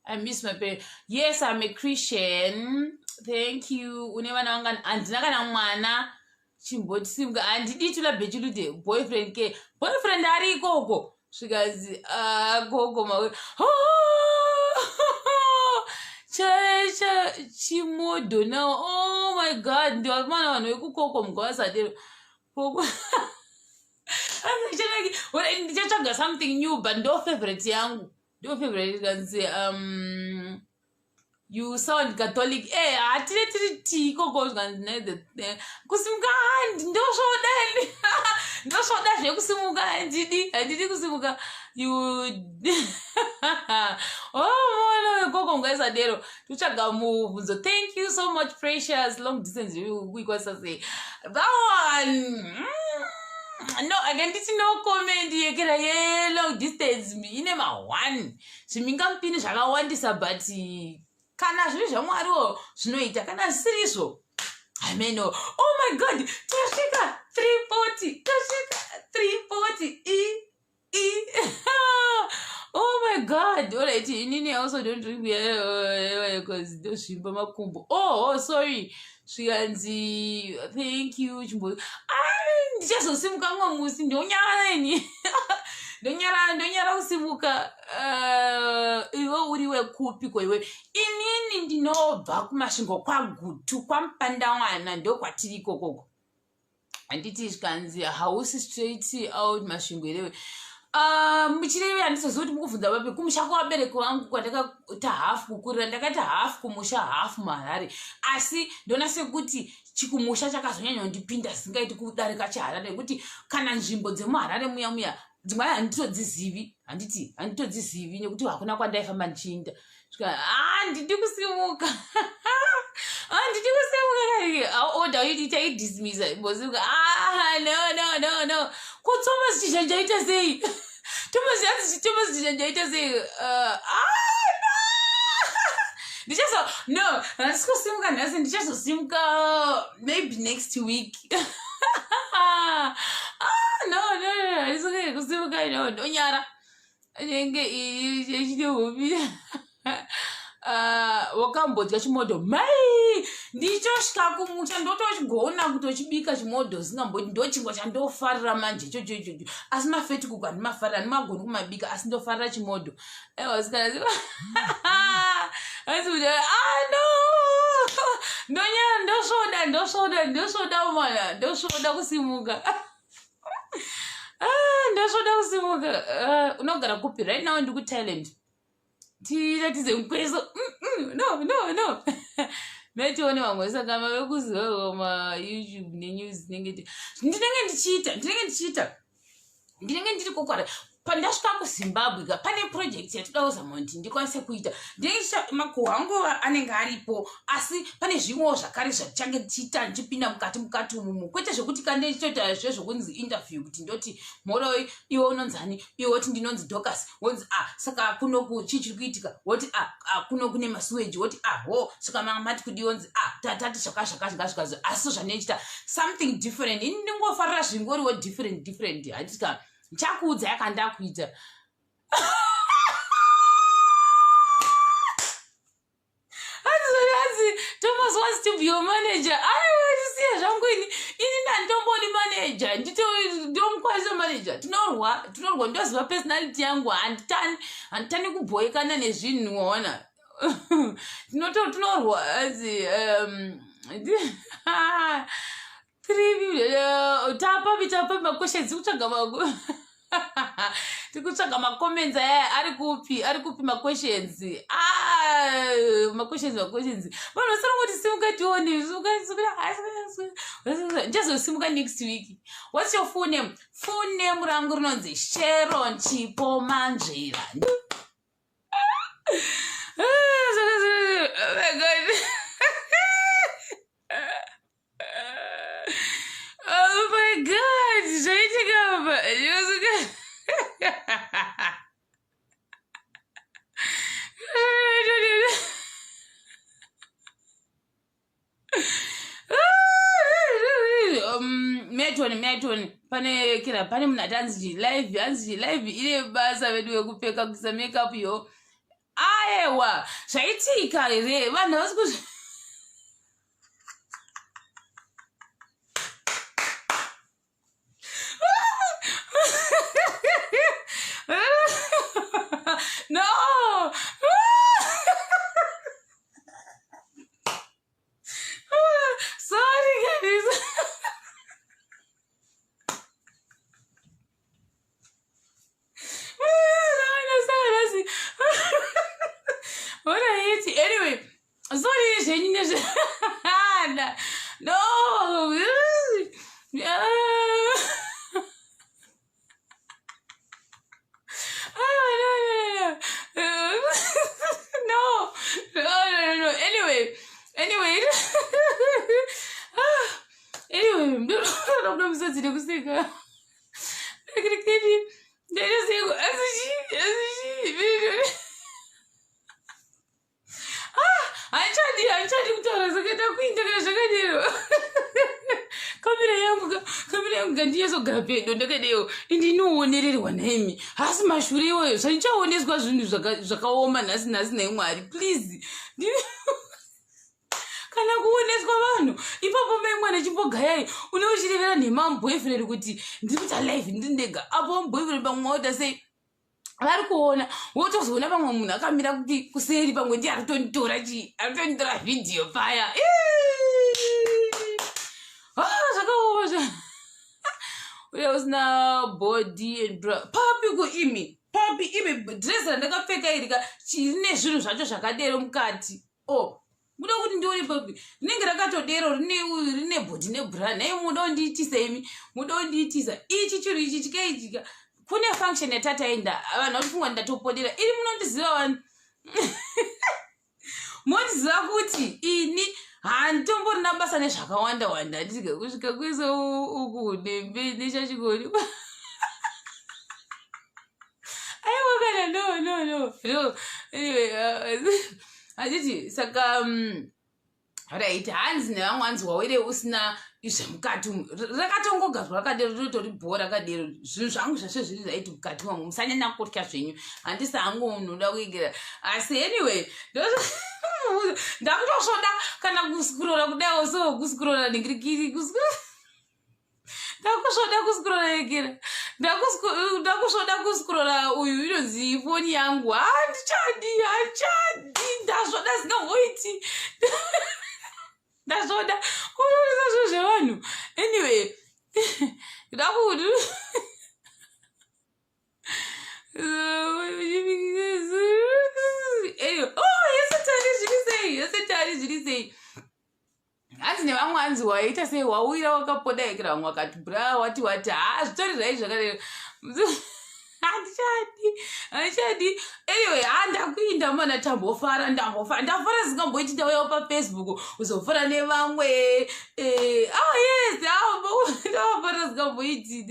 I miss my parents. Yes, I'm a Christian. Thank you. Une vana vangani? Handina kana mwana. Chimbotisimuka, handidi tula bechilute. Boyfriend ke? Boyfriend ari ikoko. Zvikanzi, gogo mawe cha chimodho now. Oh my God, ndivamana vanhu vekukoko mugavasadero. Ndichatsvaga something new, but ndo favorite yangu, ndo favorite. Kanzi, you sound Catholic. Hatine tiri ti ikoko. Zvikanzi kusimuka handi ndosvoda, ndosvoda zvekusimuka, handidi, handidi kusimuka. You, oh, mwana wekoko mungaisadero. Totsvaga mubvunzo. Thank you so much, Precious. Long distance kuikwanisa sei that one? No, akanditi no comment yekera yelong distance ine ma1 zvimingamupini zvakawandisa, but kana zviri zvaMwariwo zvinoita, kana zvisirizvo ameno. Oh my God, tasvika 340, tasvika 340 i i oh my God. Alright, inini also don't drink because ndozvimba makumbo. Oh, sorry. Zvikanzi, thank you. Chimbo ndichazosimuka mumwe musi, ndonyara ini, ndonyara, ndonyara kusimuka. Iwe uri wekupi ko iwe? Inini ndinobva kuMasvingo, kwaGutu, kwaMupandawana, ndokwatiri ikokoko, handiti? Zvikanzi, hausi straight out Masvingo herewe? Ah, muchirevi handizozivi kuti mukubvunza vapi kumusha kwavabereki vangu kwandakaita hafu kukurira ndakaita hafu kumusha hafu muharare asi ndoona sekuti chikumusha chakazonyanya kundipinda zvisingaiti kudarika chiharare nekuti kana nzvimbo dzemuharare muya muya dzimwe handitodzizivi handiti handitodzizivi nekuti hakuna kwandaifamba ndichiinda svika handidi ah, kusimuka handidi kusimuka oda chaidismisa imbosimuka ah, no no no no ko thomas chizhanja aita sei thomas hanzi thomas chizhanja aita sei ah, ah no ndichazo no handisi kusimuka nhasi ndichazosimuka maybe next week ah, no no no handisi kusimuka no ndonyara inenge iri hopi ah, wakambodya chimodho mai ndichosvika kumusha ndotochigona kutochibika chimodho zingamboti ndochingwa chandofarira manje ichocho ichocho asi mafeti kuku handimafarira handimagoni kumabika asi ndofarira chimodho aiwasikana asi kuti ah no ndonyara ndosvoda ndosvoda ndosvoda mwana ndosvoda kusimuka ah, ndasvoda kusimuka ah, unogara kupi right now ndiri kuthailand tiratidze mukweso no no no metione vamwe saka mave kuziva mayoutube nenews ndinenge ndinenge ndichiita ndinenge ndichiita ndinenge ndiri kokwara pandasvika kuzimbabwe ka pane project yatoda kuzama kuti ndikwanise kuita ndinenge makuhwa angu anenge aripo asi pane zvimwewo zvakare zvatichange tichiita ndichipinda mukati mukati umumu kwete zvekuti kande ndichitoita zve zvokunzi interview kuti ndoti mhoroi iwe unonzani iwe woti ndinonzi docas wonzi a ah, saka kunoku chii chiri kuitika woti a ah, ah, kuno kune masuweji woti a ho saka mati kudii wonzi a tatati zvaka zvaka zvaka zvikazo asi zvandinochita something different ini ndingofarira zvingoriwo different different handitika ndichakuudza yakandakuita hanzi thomas wants to be your manager aiwa ndisiye zvangu ini ini ndandombodi manager ndomukwanisa manager tinorwa tinorwa ndoziva personality yangu handitani handitani kubhoekana nezvinhu waona tinoto tinorwa hanzi um, three eh, tapapi tapapi maquestions tikutsvaga maku tikutsvaga macomments aya ari kupi ari kupi maquestions ah, maquestions maquestions vanhu vasara kuti simuka tione simuka simuka ndichazosimuka next week what's your full name full name rangu rinonzi sharon chipo manzvera Oh my God. Oh my God, zvaitika apa. Metoni, metoni, pane kira, pane munhu ati anzi live, anzi live ine basa vedu vekupfeka kuisa makeup yo. Aewa, zvaitika here? Vanhu havasi kuzvi no sorry guys Alright, anyway, sorry zvenyu nezve no no no no no anyway anyway anyway ndoda musodzi nekuseka handichadi handichadi kutaura zvakaita kuinda kana zvakadero kamera yangu kamera yangu ngandiyazogara pedo ndakadeo indinoonererwa nhaimi hasi mashure iwayo zvandichaoneswa zvinhu zvakaoma nhasi nhasi nhai mwari please kana kuoneswa vanhu ipapo mai mwana chimbogayai une uchirevera nhema muboyfriend kuti ndiri kuita life ndiri ndega apo muboyfriend pamwe waita sei vari kuona wotozoona pamwe munhu akamira kuti kuseri pamwe ndiye aritonditora chii aritonditora vhidhiyo paya ah, zvakaoma zva Uye usina body and bra papi ko imi papi imi dress randakapfeka iri ka rine zvinhu zvacho zvakadero mukati o oh, muda kuti ndione papi rinenge rakatodero rine uyu rine body nebra nhai muda kundiitisa imi muda kundiitisa ichi chinhu ichi chikaitika kune function yatataenda vanhu vatofunga ndatopodera iri munondiziva vanhu Mondiziva kuti ini handitomborina basa nezvakawanda wanda handiti kusvika kwese uku nechachikoni aiwa kana no no no no anyway uh, handiti saka um, right hanzi nevamwe hanzi wawire usina zvemukati umu rakatongogadzwa rakadero rinotori bhoo rakadero zvinhu zvangu zvese zviri right mukati mangu musanyanya kutya zvenyu handisi hangu munhu unoda kuigera asi anyway ndakutosvoda kana kuskurora kudaiwo so kuskurora ningirikiri ndakusvoda kuskurora yekera ndakusvoda kuskurora uyu inonzi foni yangu handichadi handichadi ndasvoda singamboiti ndasvoda kuurisa zvinhu zvevanhu anyway ndakuti oh yese tari zviri sei yese tari zviri sei hanzi nevamwe hanzi waita sei wauira wakapoda ekera vamwe vakati bra wati wati haa zvitori zvai zvakadero handichadi handichadi anyway ha ndakuinda mana tambofara ndambofara ndafara zingamboiti ndauyawo pafacebook uzofara nevamwe eh, ah yes ndafara zingamboiti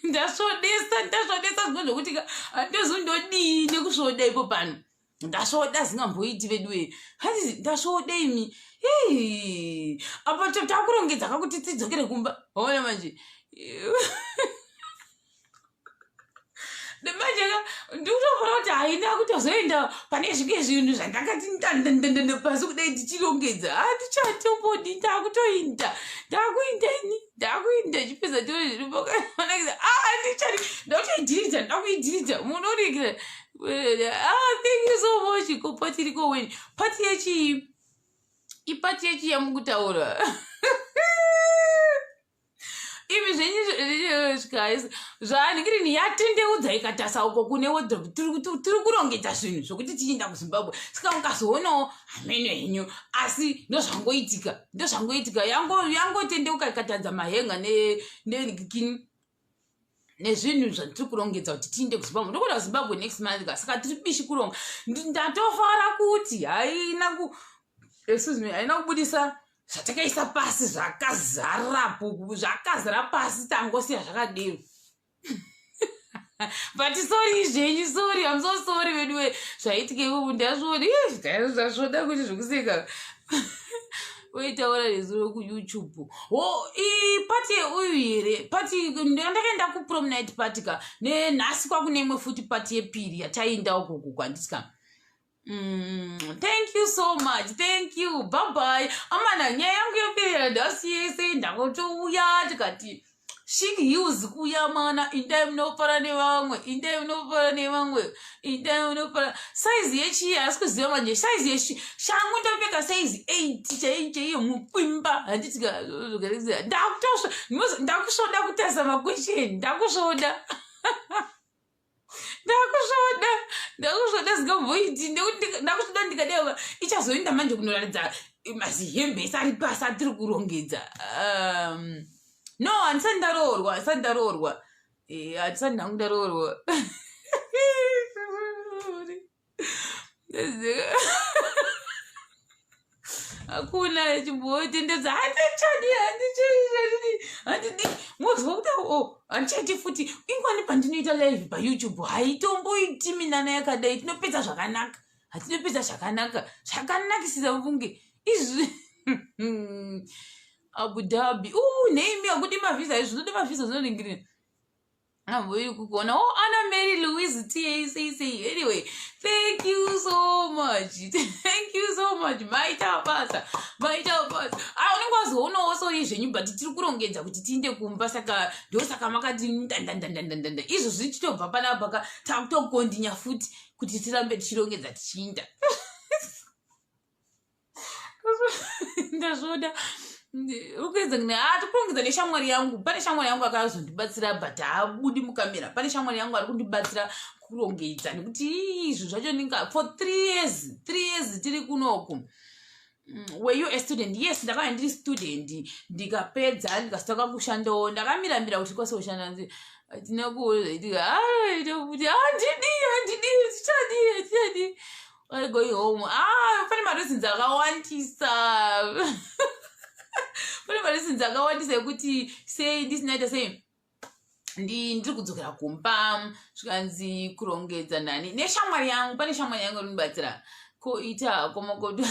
ndasvodesa ndasvodesa zvimwe zvokuti handozondodii nekusvoda ipo pano ndasvoda zingamboiti veduwe hanzi ndasvoda imi apa takurongedza kakuti tidzokere kumba waona manje manje ka ndikutofara kuti haina kutozoenda pane zvimwe zvinhu zvandakati ndandandandanda pasi kudai ndichirongedza handichatombodi ndakutoinda ndakuinda ini ndakuinda chipedza tore zviripokanakisa handichadi ndakutoidhiridza ndakuidhiridza munorikira ah thank you so much ko pati iriko weni pati yechii ipati yechii yamukutaura imi zvenyu guys zvaanikirini yatendeudza ikatasa uko kune wardrobe tiri kurongedza zvinhu zvokuti tichienda kuzimbabwe saka mukazoonawo hameno henyu asi ndozvangoitika ndozvangoitika yangotendeuka ikatadza mahenga nekini nezvinhu zvatiri kurongedza kuti tiinde kuzimbabwe ndokuenda kuzimbabwe next month ka saka tiri bishi kuronga ndatofara kuti haina ku excuse me haina kubudisa zvatakaisa pasi zvakazara zvakazara pasi tangosiya zvakadero but sorry zvenyu sorry am so sorry veduwe zvaitika ikoku ndazvodi ndazvoda kuti zvekuseka oitaura nezuro kuyoutube ho ipati yeuyu here pati ndakaenda kuprom night party ka nenhasi kwakune imwe futi pati yepiri yataienda ukoku kwanditya Mm, thank you so much thank you bye bye amana nyaya yangu yapera nhasi yese ndakotouya tikati Chic heels kuya mana indai munofara nevamwe indai munofara nevamwe indai munofara size yechii haasi kuziva manje size yechi shangu ndopfeka size 8 chaiyo chaiyo mukwimba handiti ndakusvoda kutarisa makwesheni ndakusvoda ndakusvoda ndakusvoda zingamboiti nekuti ndakusvoda ndikadaiwa ichazoenda manje kunoratidza mazihembe ese ari pasi atiri kurongedza um, no handisati ndaroorwa handisati ndaroorwa eh, handisati ndangu ndaroorwa hakuna chimbotendedza handichadi handichadi handidi mozwa kuti o oh, handichaiti futi ingwani pandinoita live payoutube haitomboiti minana yakadai tinopedza zvakanaka hatinopedza zvakanaka zvakanakisisa kunge izvi abu dhabi u neimi hakudi mavhisa izvi zvinoda mavhisa zvinoningirira Amboiri kukuona. Oh, Anna Mary Louise TACC. Anyway, thank you so much. Thank you so much. Maita basa. Maita basa. Ah, unenge wazoonawo sorry zvenyu but tiri kurongedza kuti tiinde kumba saka ndosaka makati ndandandandandanda. Izvo zvichitobva panapa ka takutokondinya futi kuti tirambe tichirongedza tichiinda. Ndazvoda ukuedza tikurongedza neshamwari yangu. Pane shamwari yangu akazondibatsira, but haabudi mukamera. Pane shamwari yangu ari kundibatsira kurongedza, nekuti izvo zvacho ndinga for 3 years, 3 years tiri kunoku. Were you a student? Yes, ndakanga ndiri student, ndikapedza, ndikasitanga kushandawo. Ndakamiramira kuti kwase kushanda tinakuitika kuti handidi, handidi, tichadi, tichadi. I going home. Ah, pane mareasons akawandisa, pane mareasons akawandisa ekuti sei ndisinaita sei. Ndiri kudzokera kumba, zvikanzi kurongedza nani neshamwari yangu. Pane shamwari yangu rindibatsira koita komakoto.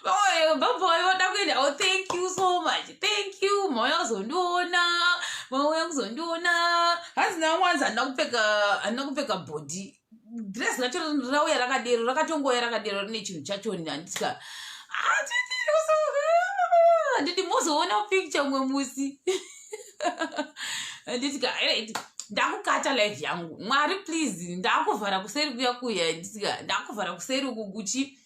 Bye bye, voda kuenda. Oh, thank you so much, thank you. Mauya kuzondiona, mauya kuzondiona. Hanzi namwanzi handina kupfeka, handina kupfeka body dress racho rauya rakadero, rakatongouya rakadero, rine chinhu chacho. Handitya, handidi, mozoona picture umwe musi. Handitya, ndakukata live yangu. Mwari, please, ndakuvhara kuseri kuya kuya. Handitya, ndakuvhara kuseri uku kuchi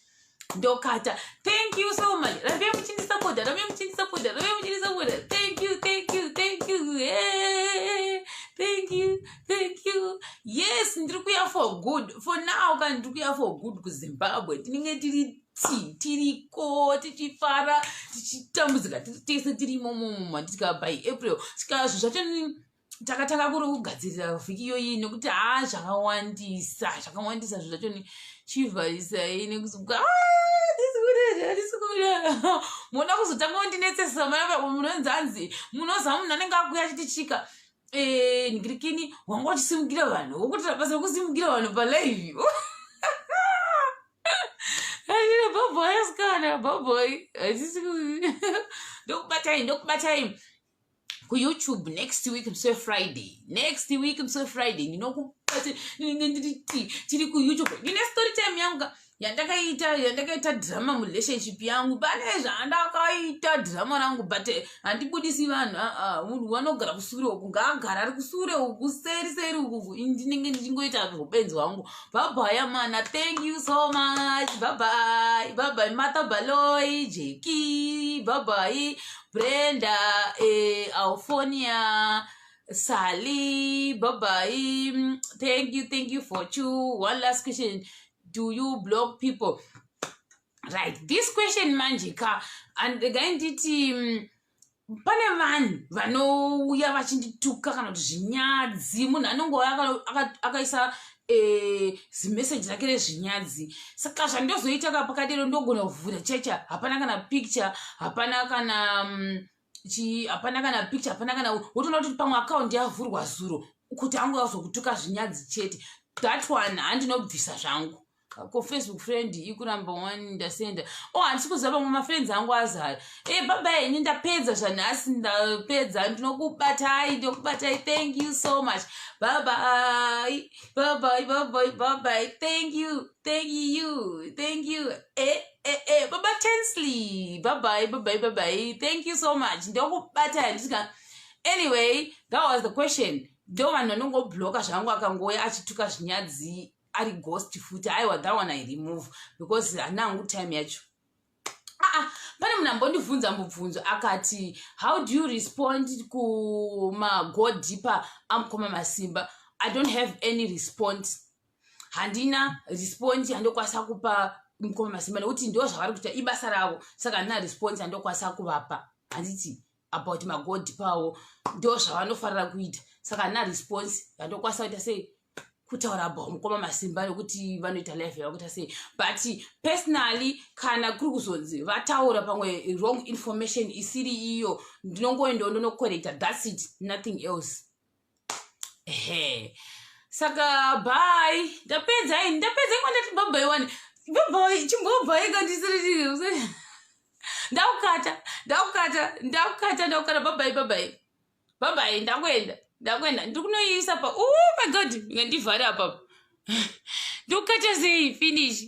ndokata. Thank you so much. Rambe muchindisapota, rambe muchindisapota, rambe muchindisapota. Thank you, thank you, thank you. Hey, thank you, thank you. Yes, ndiri kuya for good for now. Kana ndiri kuya for good kuZimbabwe, tinenge tiri ti tiriko, tichifara, tichitambudzika, tiri tese, tiri imomomo. Handitika by April sika zvinhu zvacho takatanga kuri kugadzirira vhiki iyoyi, nekuti ha, zvakawandisa, zvakawandisa zvinhu zvacho. Chivharisai nekusuka handisi kuda munoda kuzotanga kundinetsesa. Munonzanzi munoziva munhu anenge akuya achitichika ngirikini wanga uchisimukira vanhu, wokuitira basa rekusimukira vanhu palive. Bye bye asikana, bye bye. Hatisi ndokubatai, ndokubatai kuYouTube next week musi weFriday. Next week musi weFriday ndinokubata, tiri kuYouTube. Ndine story time yangu yandakaita, yandakaita drama murelationship yangu. Pane zvandakaita drama rangu, but handibudisi vanhu. Aa, munhu vanogara kusure uku, ngaagara ari kusure uku, seri seri uku. Ndinenge ndichingoita ubenzi hwangu. Bye bye mana, thank you so much. Bye bye, bye bye. Martha Baloi, Jeki, bye bye. Brenda, Alfonia, Sally, bye bye. Thank you, thank you for you. One last question: do you block people? Right, this question manje ka, andigai nditi pane vanhu vanouya vachindituka kana kuti zvinyadzi. Munhu anongouya akaisa zimeseji rake rezvinyadzi. Saka zvandozoita ka pakadero, ndogona kuvhura checha, hapana kana picture, hapana kana chi, hapana kana picture, hapana kana. Wotoona kuti pamwe akaunti yavhurwa zuro kuti angouya kuzokutuka zvinyadzi chete. That one handinobvisa zvangu. Ko Facebook friend ikuramba one ndasenda. Oh, handisi kuziva, pamwe mafriends angu azara. Bye bye, ini ndapedza zvanhasi, ndapedza. Ndinokubatai, ndinokubatai. Thank you so much. Bye bye, bye bye, bye bye, bye bye. Thank you, thank you, thank you. Baba Tensley, bye bye, bye bye, bye bye. Thank you so much, ndokubatai. Handisika. Anyway, that was the question. Ndo vanhu vanongobloka zvangu, akangouya achituka zvinyadzi ari ghost futi, aiwa, that one I remove because handina hangu time yacho. Aa, pane munhu ambondibvunza mubvunzo akati, "How do you respond kumago deeper amukoma Masimba?" I don't have any response. Handina response yandokwanisa kupa mukoma Masimba, nekuti ndo zvavari kuita, ibasa ravo. Saka handina response yandokwanisa kuvapa, handiti, about mago deeper avo. Ndo zvavanofarira kuita, saka handina response yandokwanisa kuita sei kutaura about mukoma Masimba, nekuti vanoita life yavo kuita sei. But personally, kana kuri kuzonzi vataura pamwe wrong information isiri iyo, ndinongoendawo ndonocorrecta. That's it, nothing else. Ehe, saka bye, ndapedza ini, ndapedza ingwa. Ndati bye bye one, bye bye, chimbobye kandisiri. Ndakukata, ndakukata, ndakukata, ndakukata. Bye bye, bye bye, bye bye. Ndakuenda, ndakuenda, ndiri kunoiisa pa. Oh my God, ndivhare apapo. Ndokukata sei? Finish.